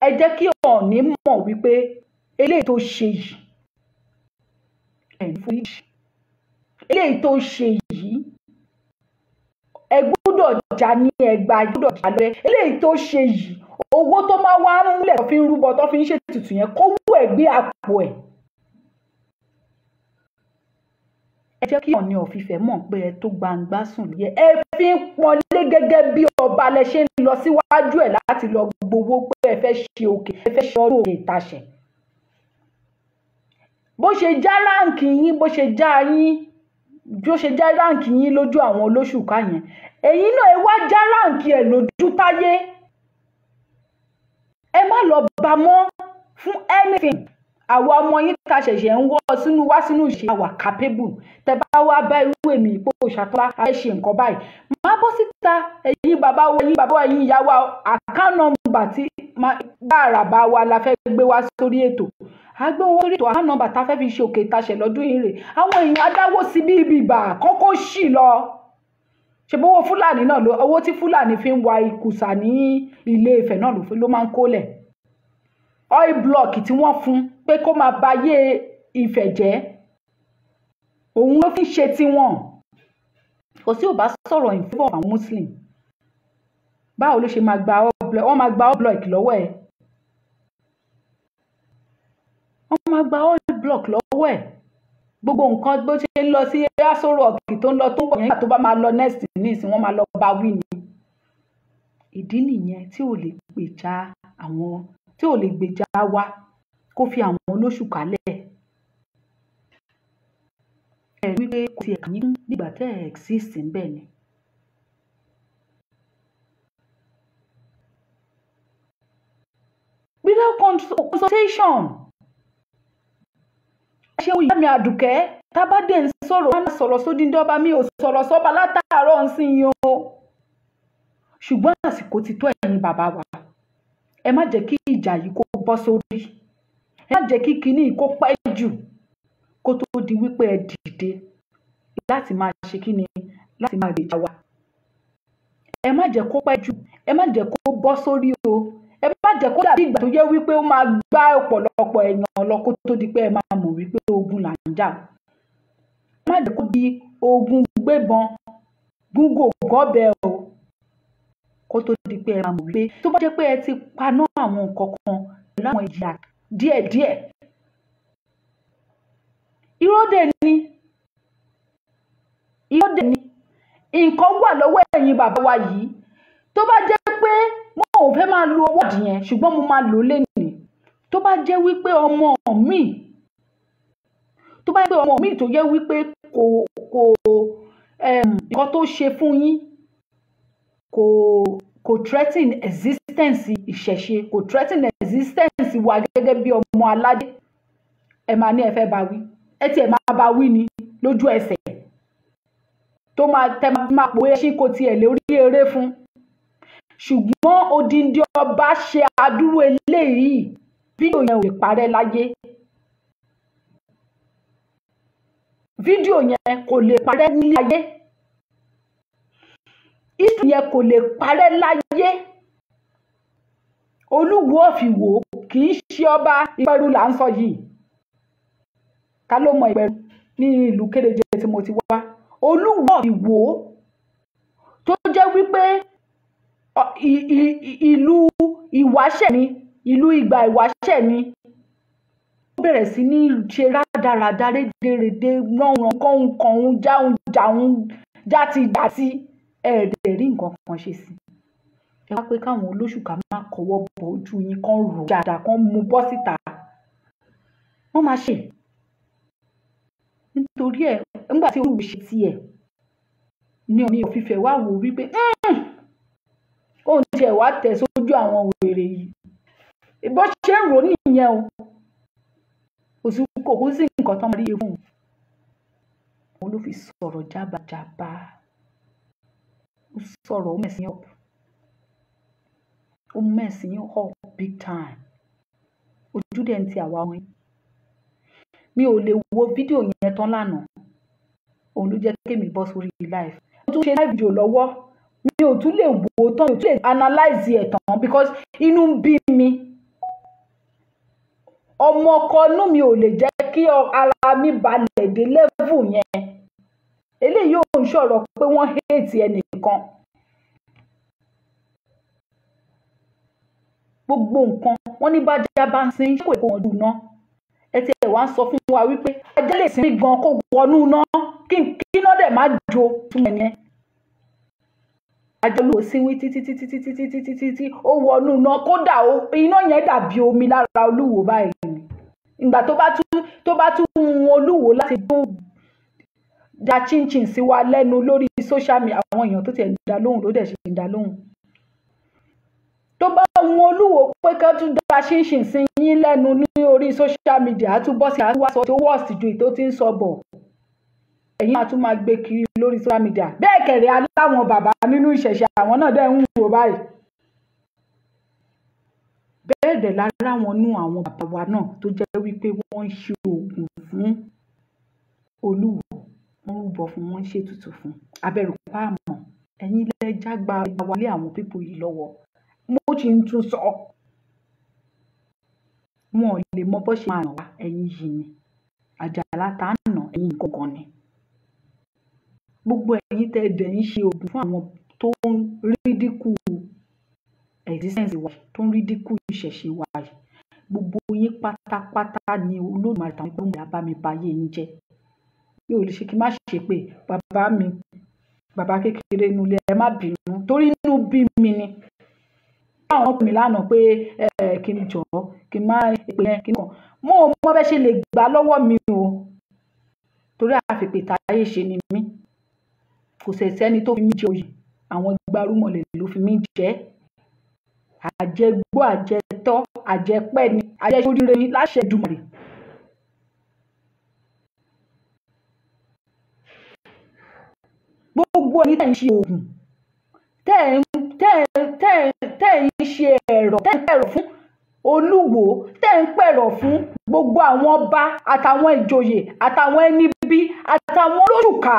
ẹ jẹ́ kí Ọọ̀ni mọ̀ wípé eléyìí tó ṣe yìí, ẹ̀ ń foríjì. Eléyìí tó ṣe yìí, ẹ gbọ́dọ̀ já ní ẹgba, ẹ gbọ́dọ̀ já lọ́rẹ́. Eléyìí tó ṣe yìí, owó tó máa wá ń múlẹ̀ tó fi ń rúbọ, tó fi ń ṣètùtù yẹn, kó wú ẹ̀ gbé àpò ẹ̀. Ẹ jẹ́ kí Ọọ̀ni of Ifẹ̀ mọ̀ pé ẹ tó gbangba sùn lóye. Ẹ fi ń pọ́nlé gẹ́gẹ́ bí ọba lẹ ṣe ń lọ síwájú ẹ̀ láti lọ gbowó pé ẹ fẹ́ ṣe òkè, ẹ fẹ́ ṣe ọdún òkè ìtaṣẹ̀. Bó ṣe já ráǹkì yín, bó ṣe já yín, bó ṣe já ráǹkì yín lójú àwọn olóṣùká yẹn, ẹ̀yin náà ẹ wá já ráǹkì ẹ̀ lójú táyé. Ẹ má lọ bá mọ́ fún anything. Àwa ọmọ yín ta ṣẹ̀ṣẹ̀ ń wọ́ sínú wá sínú ìṣe àwa capable. Tẹ bá wá bá irú èmi Ìpó Ṣàtọ́lá, a fẹ́ ṣe nǹkan báyìí. Má bọ́ síta, ẹ̀yin bàbá wa, ẹ̀yin bàbá wa, ẹ̀yin ìyá wa, account number tí bá àràbà wa la fẹ́ gbé wá sórí ètò. A gbé owó sórí ètò, account number ta fẹ́ fi ṣe òkè ìtaṣẹ̀ lọ́dún yìí rè. Àwọn èèyàn adáwó sí bí ibi ìbà kọ́kọ́ ṣì lọ. Ṣèbí owó Fúlàní náà ló, owó tí Fúlàní fi ń wa ìkùsà ní Ilé Ifẹ̀ náà ló máa ń kólẹ̀. Oil block tí wọ́n fún pé kó máa ba ayé Ifẹ̀ jẹ́, òun ló fi ń ṣe tiwọn. Kò sí ò bá sọ̀rọ̀ in favour of àwọn Muslim. Báwo ló ṣe máa gba all block? Wọ́n máa gba all block lọ́wọ́ ẹ̀. Wọ́n máa gba all block lọ́wọ́ ẹ̀. Gbogbo nǹkan bó ṣe ń lọ sí Aso Rock tó ń lọ tó ń bọ̀ yẹn, nígbà tó bá máa lọ next nísìn, wọ́n máa lọ bá wí ni. Ìdí nìyẹn tí ò lè gbèjà àwọn, tí ò lè gbèjà wa, kó fi àwọn olóṣùká lẹ̀. Ẹ rí wípé kò tiẹ̀ kàn yín nígbà tẹ́ ẹ̀ exist ńbẹ̀ ni. Without consultation. Ẹ ṣeun ìyá mi Àdùkẹ́, tá bá dé ń sọ̀rọ̀, wọ́n á sọ̀rọ̀ sódìndí ọba, mi ò sọ̀rọ̀ sọ́ba látàárọ̀ ń sìn yín o. Ṣùgbọ́n àsìkò ti tó ẹ̀yin bàbá wa. Ẹ má jẹ́ kí ìjà yìí kó bọ́ sórí. Ẹ má jẹ́ kí kinní yìí kó pẹ́ jù kó tó di wípé ẹ dìde láti máa ṣe kíni, láti máa gbèjà wa. Ẹ má jẹ́ kó pẹ́ jù, ẹ má jẹ́ kó bọ́ sórí o. Ẹ má jẹ́ kó dàbí ìgbà tó jẹ́ wípé ó máa gbá ọ̀pọ̀lọpọ̀ èèyàn lọ kó tó di pé ẹ máa mọ̀ wípé ogun là ń jà. Ẹ má jẹ́ kó di ogun gbébọn gúngò gọ́bẹ o kó tó di pé ẹ máa mọ̀ wípé tó bá jẹ́ pé ẹ ti paná àwọn nǹkan kan pẹ̀lú àwọn ìjìyà díẹ̀díẹ̀. Irọ́ dẹ̀ ni, irọ́ dẹ̀ ni, nǹkan wà lọ́wọ́ ẹ̀yin bàbá wa yìí. Tó bá jẹ́ pé mo ò fẹ́ máa lo wọ́ọ̀dì yẹn, ṣùgbọ́n mo máa lò ó lénìí. Tó bá jẹ́ wípé ọmọ mi, tó bá jẹ́ pé ọmọ mi tó jẹ́ wípé kò nǹkan tó ṣe fún yín kò threaten existence ìṣẹ̀ṣe, kò threaten existence wa gẹ́gẹ́ bí ọmọ aládé, ẹ máa ní ẹ fẹ́ bá wí. Ẹ tiẹ̀ máa bá wí ni lójú ẹsẹ̀ tó máa tẹ máa pòwe ẹṣin kò tiẹ̀ lórí eré fún. Ṣùgbọ́n odindi ọba ṣe adúrú eléyìí, fídíò yẹn ò lè parẹ́ láyé. Fídíò yẹn kò lè parẹ́ nílé ayé. History yẹn kò lè parẹ́ láyé. Olúwo of Ìwó kì í ṣe ọba Ìpẹ́rù là ń sọ yìí. Ká ló mọ Ìpẹ́rù ní ìlú kéréje tí mo ti wá. Olúwo of Ìwó tó jẹ́ wípé ìlú ìwáṣẹ̀ ni, ìlú ìgbà ìwáṣẹ̀ ni. Ó bẹ̀rẹ̀ sí ní ṣe rádaràda rédèrèdè, ránran kọ́hún jáhùn jáhùn játijàti. Ẹ dẹ̀ rí nǹkan kan ṣe sí i. Ẹ wá pé káwọn olóṣùká máa kọwọ́ bọ ojú yín, kán rò dáadáa, kán mú bọ́ síta. Wọ́n máa ṣe. Nítorí ẹ̀, nígbà tí Olúwo ṣe tiẹ̀ ní Ọọ̀ni of Ifẹ̀ wá wò wípé kóun tiẹ̀ wá tẹ̀ sójú àwọn wèrè yìí. Bó ṣe ń rò ó nìyẹn o. Kò sí, kò kú sí nǹkan tán máa rí fún un. Òun ló fi sọ̀rọ̀ jábàjábá. Ó sọ̀rọ̀, ó mess yín up. Ó mess yín up big time. Ojú dẹ̀ ń ti àwa ọmọ yín. Mi ò lè wo fídíò yẹn tán lánàá. Òun ló jẹ́ kí èmi bọ́ sórí live. Mo tún ṣe live video lọ́wọ́. Mi ò tún lè wò ó tán, mi ò tún lè analyze ẹ̀ tán because inú ń bí mi. Ọmọ ọkọ inú mi ò lè jẹ́ kí ara mi balẹ̀ dé level yẹn. Eléyìí ò ń sọ̀rọ̀ pé wọ́n hate ẹnìkan. Gbogbo nǹkan wọ́n ní bájá bá ń sin, ṣé kò kó wọn dùn náà? Ẹ ti ẹ̀ wá ń sọ fún wa wípé ajá lè sin gan kó wọnú iná, kí iná dẹ̀ má jó fún ẹni yẹn. Ajá Olúwo sínwín títí títí títí títí títí tí ó wọnú iná, kódà iná yẹn dàbí omi lára Olúwo báyìí ni. Ìgbà tó bá tún wun Olúwo láti tún da chinchin sí wa lẹ́nu lórí social media, àwọn èèyàn tó tiẹ̀ ń dá lóhùn ló dẹ̀ ṣe ń dá lóhùn. Tó bá wun Olúwo pé ká tún da chinchin sí yín lẹ́nu ní orí social media, á tún bọ́ sí àtúwá sọ tó worst ju èyí tó ti ń sọ bọ̀. Ẹ̀yin máa tún máa gbé kiri lórí social media. Bẹ́ẹ̀ kẹ̀rẹ̀ aláwọn bàbá nínú ìṣẹ̀ṣe, àwọn náà dẹ̀ ń wò báyìí. Bẹ́ẹ̀ dẹ̀ lára wọn nú àwọn bàbá wa náà tó jẹ́ wípé wọ́n ń ṣe òògùn fún Olúwo, wọ́n rúbọ fún, wọ́n ń ṣètùtù fún. Abẹ́rù pa àmọ́ ẹ̀yin lẹ jágba wa lé àwọn people yìí lọ́wọ́. Mo ti ń tún sọ. Wọn ò lè mọ bó ṣe máa nà wá, ẹ̀yin yìí ni. Àjàlá ta ń nà ẹ̀yin gangan ni. Gbogbo ẹ̀yin tẹ́ ẹ dẹ̀ ń ṣe òògùn fún àwọn tó ń ridicule existence wa, tó ń rídíkù ìṣẹ̀ṣe wa yìí, gbogbo yín pátápátá ni Olódùmarè tàbí gbóhùn bá mi ba ayé yín jẹ́. Mi ò lè ṣe kí n má ṣe pé bàbá mi, bàbá kékeré inú ilé, ẹ má bínú torí inú bí mi ni. Àwọn ọkùnrin lánàá pé kí n jọ̀ọ́ kí n má pè yẹn kí n kàn. Mo ò mọ bẹ́ ṣe lè gbà lọ́wọ́ mi o, torí àfìpè táyé ṣe ni mí. Kò sẹ́ni tó fi mí jẹ oyè, àwọn gbarúmọlẹ̀ ló fi mí jẹ. Àjẹgbó, àjẹtọ́, àjẹpẹ́ ni, àjẹsóríire ni láṣẹ Èdùmàrè. Gbogbo ẹni tẹ́ ń ṣe oògùn, tẹ́ ń ṣe ẹ̀rọ, tẹ́ ń pẹ̀rọ̀ fún Olúwo, tẹ́ ń pẹ̀rọ̀ fún gbogbo àwọn ọba àtàwọn ìjòyè àtàwọn ẹni bí àtàwọn olóṣùká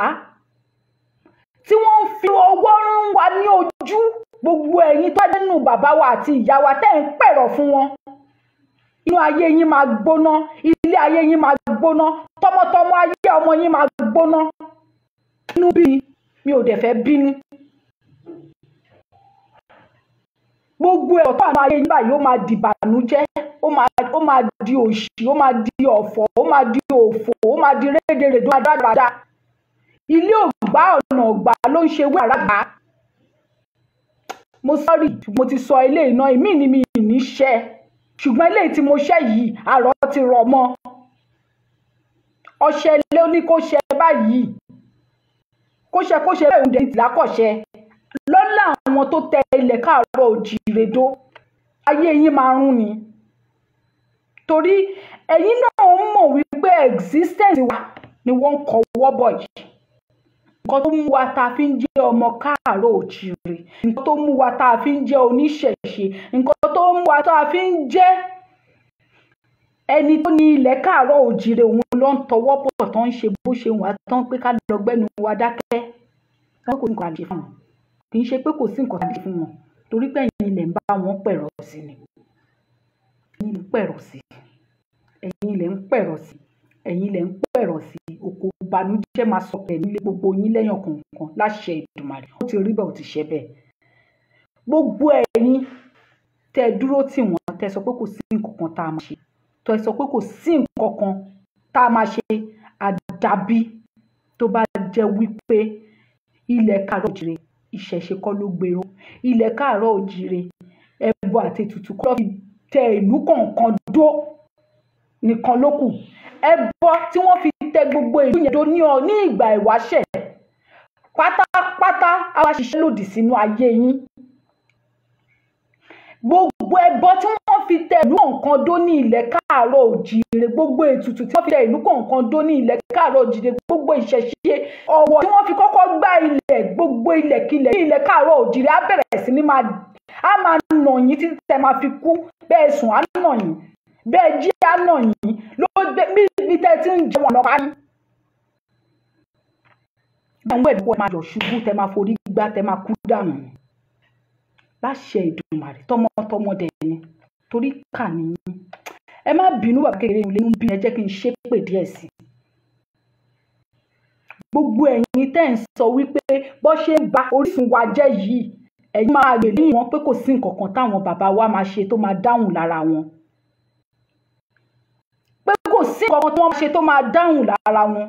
tí wọ́n ń fi ọwọ́ rún wa ní ojú. Gbogbo ẹ̀yin tó nínú bàbá wa àti ìyá wa tẹ́ ń pẹ̀rọ̀ fún wọn, inú ayé yín máa gbóná, ilé ayé yín máa gbóná, tọmọtọmọ ayé ọmọ yín máa gbóná. Inú bí mi ò dẹ̀ fẹ́ bínú. Gbogbo ẹ̀rọ tó àwọn ayé yín báyìí ó máa di ìbànújẹ́, ó máa di òṣì, ó máa di ọ̀fọ̀, ó máa di òfò, ó máa di rédèrèdè, ó máa dáradára. Ilé ògbà ọ̀nà ògbà ló ń ṣe wé àràgbà. Mo sọ́rí, mo ti sọ ilé iná, èmi ni mi ní ṣẹ́. Ṣùgbọ́n ilé tí mo ṣẹ́ yìí, àrọ̀ ti rọ̀ mọ́. Ọṣẹ ló ní kó ṣe báyìí. Kó ṣe bẹ́ẹ̀ oúnjẹ ìtìlákọ̀ṣẹ. Lọ́lá àwọn tó tẹ ilẹ̀ káàárọ̀ òjìrè dó, ayé yín máa rún ni. Torí ẹ̀yin náà mọ̀ wípé existence wa ni wọ́n ń kọwọ́ bọ̀ yìí. Nǹkan tó mú wa tá a fi ń jẹ́ ọmọ káàárọ̀ òjìrè, nǹkan tó mú wa tá a fi ń jẹ́ oníṣẹ̀ṣe, nǹkan tó mú wa tá a fi ń jẹ́ ẹni tó ní ilẹ̀ káàárọ̀ òjìrè, òun ló ń tọwọ́ bọ̀ tó ń ṣe bó ṣe wà tán pé ká lọ gbẹ́nu wa dákẹ́. Wọ́n kò ní nǹkan àlè fún wọn. Kì í ṣe pé kò sí nǹkan àlè fún wọn, torí pé ẹ̀yin ilẹ̀ ń bá wọn pẹ̀rọ̀ sí ni. Ẹ̀yin ilẹ̀ ń pẹ̀rọ̀ sí. Ẹ̀yin ilẹ̀ ń pẹ̀rọ̀ sí. Ẹ̀yin ilẹ̀ ń pẹ̀rọ̀ sí. Òkò ìbànújẹ́ máa sọ pẹ̀lú nílé gbogbo yín lẹ́yìn ọ̀kọ̀ọ̀kan láṣẹ Èdùmàrè. Ó ti rí bẹ́ẹ̀, ó ti ṣe bẹ́ẹ̀. Gbogbo ẹ̀yin tẹ́ dúró tì wọ́n, tẹ́ sọ pé kò sí nǹkan kan tá a máa ṣe. Tẹ́ sọ pé kò sí nǹkan kan tá a máa ṣe, àdàbí tó bá jẹ́ wípé ilẹ̀ káàárọ̀ òjìrè ìṣẹ̀ṣe kọ́ ló gbèrò. Ilẹ̀ káàárọ̀ òjìrè ẹbọ àti ètùtù kọ́ ló fi tẹ ìlú kọ̀ọ̀kan dó nìkan ló kù. Ẹbọ tí wọ́n fi tẹ gbogbo ìlú yẹn dó ní ìgbà ìwáṣẹ̀ pátápátá á wá ṣiṣẹ́ lòdì sínú ayé yín. Gbogbo ẹbọ tí wọ́n fi tẹ ìlú kọ̀ọ̀kan dó ní ilẹ̀ káàárọ̀ òjìrè, gbogbo ètùtù tí wọ́n fi tẹ ìlú kọ̀ọ̀kan dó ní ilẹ̀ káàárọ̀ òjìrè, gbogbo ìṣẹ̀ṣe ọ̀wọ̀ tí wọ́n fi kọ́kọ́ gbá ilẹ̀, gbogbo ilẹ̀kilẹ̀ ní ilẹ̀ káàárọ̀ òjìrè á bẹ̀rẹ̀ sí ní máa nà yín títí tẹ máa fi kú. Bẹ́ẹ̀ sùn á nà yín, bẹ́ẹ̀ jí á nà yín, ló dé bí tẹ́ ti ń jẹun ọ̀nà pa yín. Àwọn ẹ̀dùn máa yọ̀ ṣubú, tẹ máa forí gbá, tẹ máa kú dànù. Láṣẹ Èdùmàrè, tọmọtọmọ dẹ̀ ni, torí kà ní yín. Ẹ má bínú bàbá kékeré ilé ń bí, ẹ jẹ́ kí n ṣépè díẹ̀ sí i. Gbogbo ẹ̀yin tẹ́ ń sọ wípé bó ṣe ń ba orísun wa jẹ́ yìí, ẹ̀yin máa gbè lẹ́yìn wọn pé kò sí nǹkan kan táwọn bàbá wa máa ṣe tó máa dáhùn lára wọn. Pé kò sí nǹkan kan tí wọ́n ṣe tó máa dáhùn lára wọn.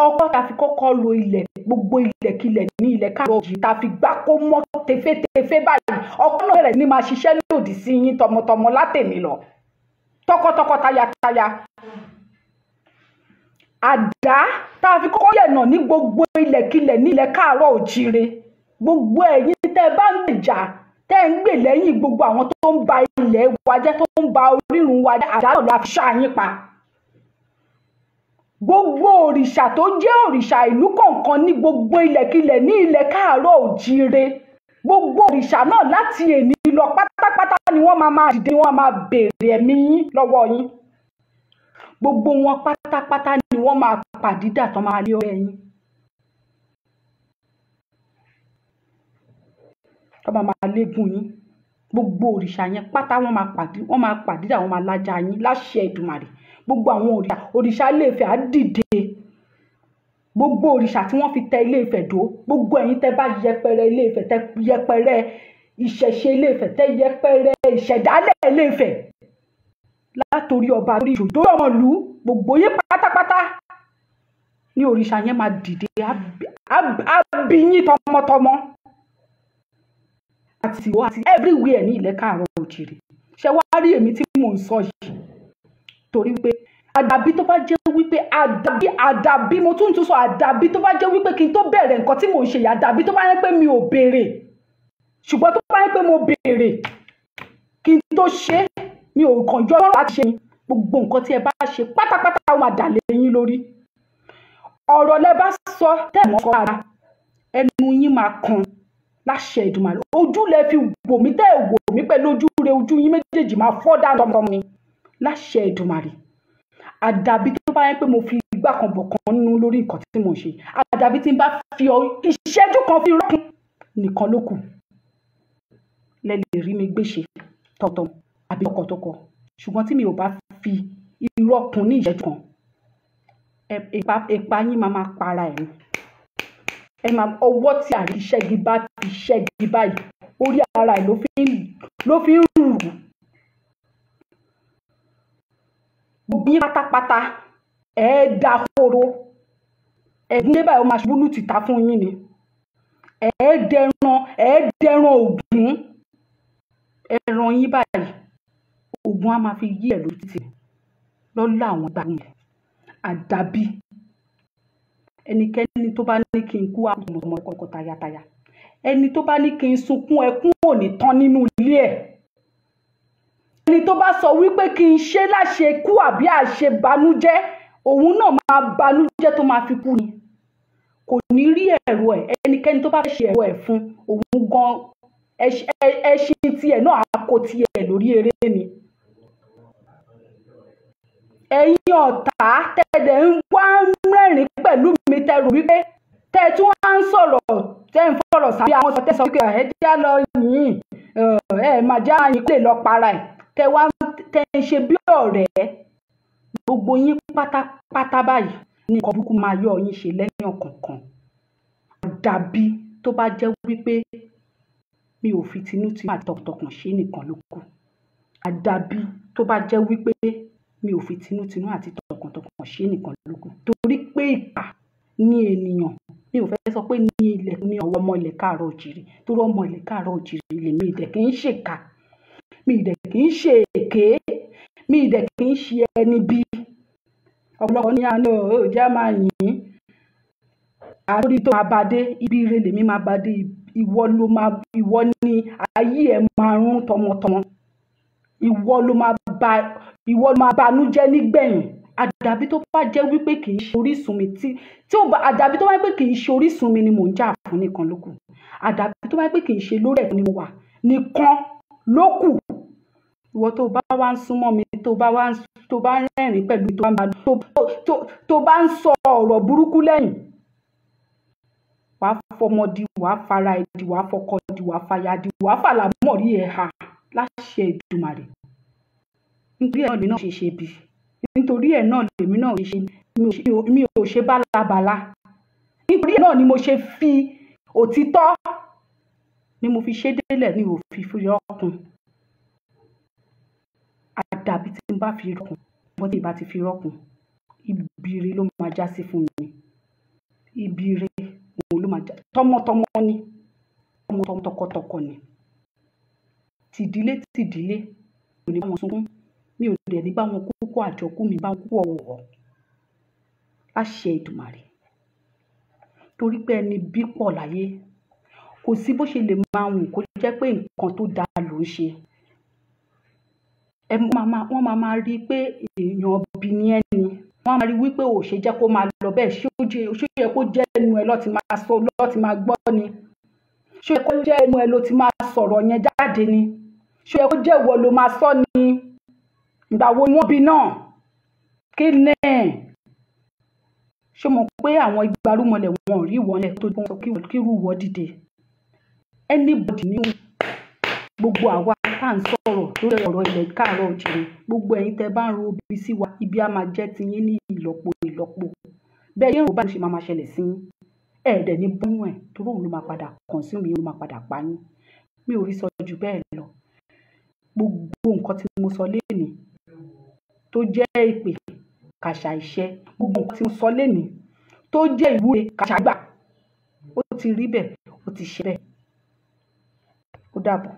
Ọkọ́ ta fi kọ́kọ́ lo ilẹ̀, gbogbo ilẹ̀kilẹ̀ ní ilẹ̀ káàárọ̀ òjìrè ta fi gbá kó mọ́ tefétefé báyìí. Ọkọ́ náà bẹ̀rẹ̀ ní máa ṣiṣẹ́ lòdì sí yín tọmọtọmọ látèmi lọ. Tọkọtọkọ tayataya. Àdá tá a fi kọ́kọ́ yẹ̀nà ní gbogbo ilẹ̀kilẹ̀ ní ilẹ̀ káàárọ̀ òjìrè. Gbogbo ẹ̀yin tẹ́ bá ń gbèjà, tẹ́ ń gbè lẹ́yìn gbogbo àwọn tó ń ba ilẹ̀ wa jẹ́, tó ń ba orírun wa jẹ́, àdá náà la fi ṣá yín pa. Gbogbo òrìṣà tó jẹ́ òrìṣà ìlú kọ̀ọ̀kan ní gbogbo ilẹ̀kilẹ̀ ní ilẹ̀ káàárọ̀ òjìrè, gbogbo òrìṣà náà láti èní lọ pátápátá ni wọ́n máa máa dìde, wọ́n máa béèrè ẹ̀mí yín lọ́wọ́ yín. Gbogbo wọn pátápátá ni wọ́n máa pàdídà tán máa lé ọ̀rẹ́ yín. Tọ́ máa máa légun yín. Gbogbo òrìṣà yẹn pátá wọ́n máa pàdídà, wọ́n máa lájà yín láṣẹ Èdùmàrè. Gbogbo àwọn òrìṣà Ilé Ifẹ̀ á dìde. Gbogbo òrìṣà tí wọ́n fi tẹ Ilé Ifẹ̀ dó, gbogbo ẹ̀yin tẹ́ bá yẹpẹrẹ Ilé Ifẹ̀, tẹ́ yẹpẹrẹ ìṣẹ̀ṣe Ilé Ifẹ̀, tẹ́ yẹpẹrẹ ìṣẹ̀dálẹ̀ Ilé Ifẹ̀, látòrí ọba lórí ìṣòjò ọmọlú, gbogbo yín pátápátá ní òrìṣà yẹn máa dìde á bí yín tọmọtọmọ àti ìwọ àti everywhere ní ilẹ̀ káàárọ̀ òjìrì. Ṣé wàá rí èmi tí mò ń sọ yìí? Torí pé àdàbí tó bá jẹ́ wípé àdàbí mo tún tún sọ, àdàbí tó bá jẹ́ wípé kí n tó bẹ̀rẹ̀ nǹkan tí mò ń ṣe yìí, àdàbí tó bá yẹ pé mi ò béèrè, ṣùgbọ́n tó bá yẹ pé mo béèrè kí n tó ṣe, mi ò kàn jọ lọ́rùn láti ṣe ni. Gbogbo nǹkan tí ẹ bá ṣe pátápátá ó máa dà lé yín lórí. Ọ̀rọ̀ lẹ bá sọ tẹ́ mọ́ sọ ara, ẹnu yín máa kan láṣẹ Èdùmàrè. Ojú lẹ fi wò mí tẹ́ ẹ wò mí pẹ̀lú ojú rẹ, ojú yín méjèèjì máa fọ́ dànù tọmọtọmọ ni láṣẹ Èdùmàrè. Àdàbí tó bá yẹ pé mo fi igbá kan bọ̀ kan nínú lórí nǹkan tí mo ṣe, àdàbí tí n bá fi ìṣẹ́jú kan fi rọ́kùn nìkan ló kù lẹ lè rí mi gbéṣe tọ̀tọ̀ àbí tọkọtọkọ. Ṣùgbọ́n tí mi ò bá fi irọ́ kun ní ìṣẹ́jú kan, ìpa yín máa para ẹ̀ ni. Ẹ máa ọwọ́ tí àríṣẹ́gi bá fi ṣẹ́gi báyìí, orí ara ẹ̀ ló fi ń rù. Gbogbo yín pátápátá ẹ dahoro, ẹ̀gún dé báyìí ó máa ṣubú lù tìta fún yín ni. Ẹ dẹran Ògún, ẹran yín báyìí Ògún á máa fi yí ẹ̀ lójú tì lọ́lá àwọn gbà yẹn. Àdàbí ẹnikẹ́ni tó bá ní kí n kú àmọ̀mọ̀ ọkọ̀ tayataya, ẹni tó bá ní kí n sunkún ẹkún ò ní tán nínú ilé ẹ̀, ẹni tó bá sọ wípé kí n ṣe láṣẹ kú àbí àṣebanújẹ́, òun náà máa banújẹ́ tó máa fi kú ni. Kò ní rí ẹ̀rọ ẹ̀. Ẹnikẹ́ni tó bá fẹ́ ṣe ẹ̀rọ ẹ̀ fún òun gan, ẹṣin tiẹ̀ náà á kó tiẹ̀ lórí eré ni. Ẹ̀yin ọ̀tá tẹ̀dẹ̀ ń wá rẹ́rìn pẹ̀lú mi, tẹ rò wípé tẹ tún wá ń sọ̀rọ̀, tẹ ń fọ̀rọ̀ sábẹ́ àwọn sọ tẹ sọ wípé ẹ jẹ́ lọ yìn, ẹ máa já yín kó lè lọ para ẹ̀, tẹ wá tẹ ń ṣe bí ọ̀rẹ́. Gbogbo yín pátápátá báyìí ní nǹkan burúkú máa yọ yín ṣe lẹ́yìn ọ̀kọ̀ọ̀kan. Àdàbí tó bá jẹ́ wípé mi ò fi tinútinú àti tọkàntọkàn ṣe nìkan ló kù. Àdàbí tó bá jẹ́ wípé mi ò fi tinútinú àti tọkàntọkàn ṣe nìkan ló kù. Torí pé ìkà ní ènìyàn, mi ò fẹ́ sọ pé ní ilẹ̀ ní ọwọ́ ọmọ ilẹ̀ káàárọ̀ òjìrì, torí ọmọ ilẹ̀ káàárọ̀ òjìrì lèmi ìdẹ̀ kì í ṣèkà, mi ìdẹ̀ kì í ṣe èké, mi ìdẹ̀ kì í ṣe ẹni bí. Ọ̀pọ̀lọpọ̀ ní àná ò jẹ́ máa yìn. Àtórí tó máa bá dé, ibi ire lèmi máa bá dé, ìwọ ni ayé ẹ máa rún tọmọtọmọ. Ìwọ ló máa banújẹ́ nígbẹ̀yìn. Àdàbí tó bá jẹ́ wípé kì í ṣe orísun mi tí ó bá, àdàbí tó bá jẹ́ pé kì í ṣe orísun mi ni mò ń jà fún nìkan ló kù. Àdàbí tó bá jẹ́ pé kì í ṣe lórí ẹ̀ ni mo wà nìkan ló kù. Ìwọ tó bá wá ń súnmọ́ mi, tó bá ń rẹ́rìn pẹ̀lú, tó bá ń sọ ọ̀rọ̀ burúkú lẹ́yìn, wàá fọmọ di, wàá fara ẹ di, wàá fọkọ di, wàá fàyà di, wàá fàlàmọ́rí ẹ̀ ha láṣẹ Èdùmàrè. Nítorí ẹ̀ náà lèmi náà ṣe bí. Nítorí ẹ̀ náà lèmi náà ṣe, mi ò ṣe bálabàla. Nítorí ẹ̀ náà ni mo ṣe fi òtítọ́ ni mo fi ṣe délẹ̀, ni ò fi rọ́kun. Àdàbí tí n bá fi rọ́kun, bọ́n tí n bá ti fi rọ́kun, ibi ire ló máa já sí fún mi. Ibi ire òun ló máa já. Tọmọtọmọ ni, tọmọtọmọ tọkọtọkọ ni. Tìdílé tìdílé, mi ò ní bá wọn sunkún, mi ò dẹ̀ ní bá wọn kúkú àjọkú, mi bá wọn kú ọ̀wọ̀ọ̀wọ̀ láṣẹ Èdùmàrè. Torí pé ẹni bí pọ̀ láyé, kò sí bó ṣe lè máa wùn kó jẹ́ pé nǹkan tó dáa ló ń ṣe. Wọ́n máa rí pé èèyàn bí ní ẹni. Wọ́n máa rí wípé ò ṣe jẹ́ kó máa lọ bẹ́ẹ̀, ṣé ó yẹ kó jẹ́ ẹnu ẹ ló ti máa sọ, ló ti máa gbọ́ ni? Ṣé ó yẹ kó jẹ́ ẹnu ẹ ló ti máa sọ̀rọ̀ yẹn jáde ni? Ṣé ó yẹ kó jẹ́ ìwọ ló máa sọ ni? Ìgbà wo ni wọ́n bí náà? Kí ni? Ṣé o mọ̀ pé àwọn igbarúmọlẹ̀ wọn ò rí ìwọ yẹn tó sọ kí irú ìwọ dìde? Anybody ní gbogbo àwa tá à ń sọ̀rọ̀ lórí ọ̀rọ̀ ilẹ̀ káàárọ̀ òjìrì, gbogbo ẹ̀yin tẹ́ bá ń ro ibi sí wa, ibi á máa jẹ́ ti yín ní ìlọ́po ìlọ́po. Bẹ́ẹ̀ yẹn ò bá ṣe máa ṣẹlẹ̀ sí yín. Ẹ dẹ̀ ní bọ́nú ẹ̀, torí òun ló máa padà consume yín, ló máa padà pa yín. Mi ò rí sọ jù bẹ́ẹ̀ lọ. Gbogbo nǹkan tí mo sọ lénìí tó jẹ́ èpè kàṣà ìṣẹ́, gbogbo nǹkan tí mo sọ lénìí tó jẹ́ ìwúre kàṣà gbà, ó ti rí bẹ́ẹ̀, ó ti ṣe bẹ́ẹ̀. Ó dàbọ̀.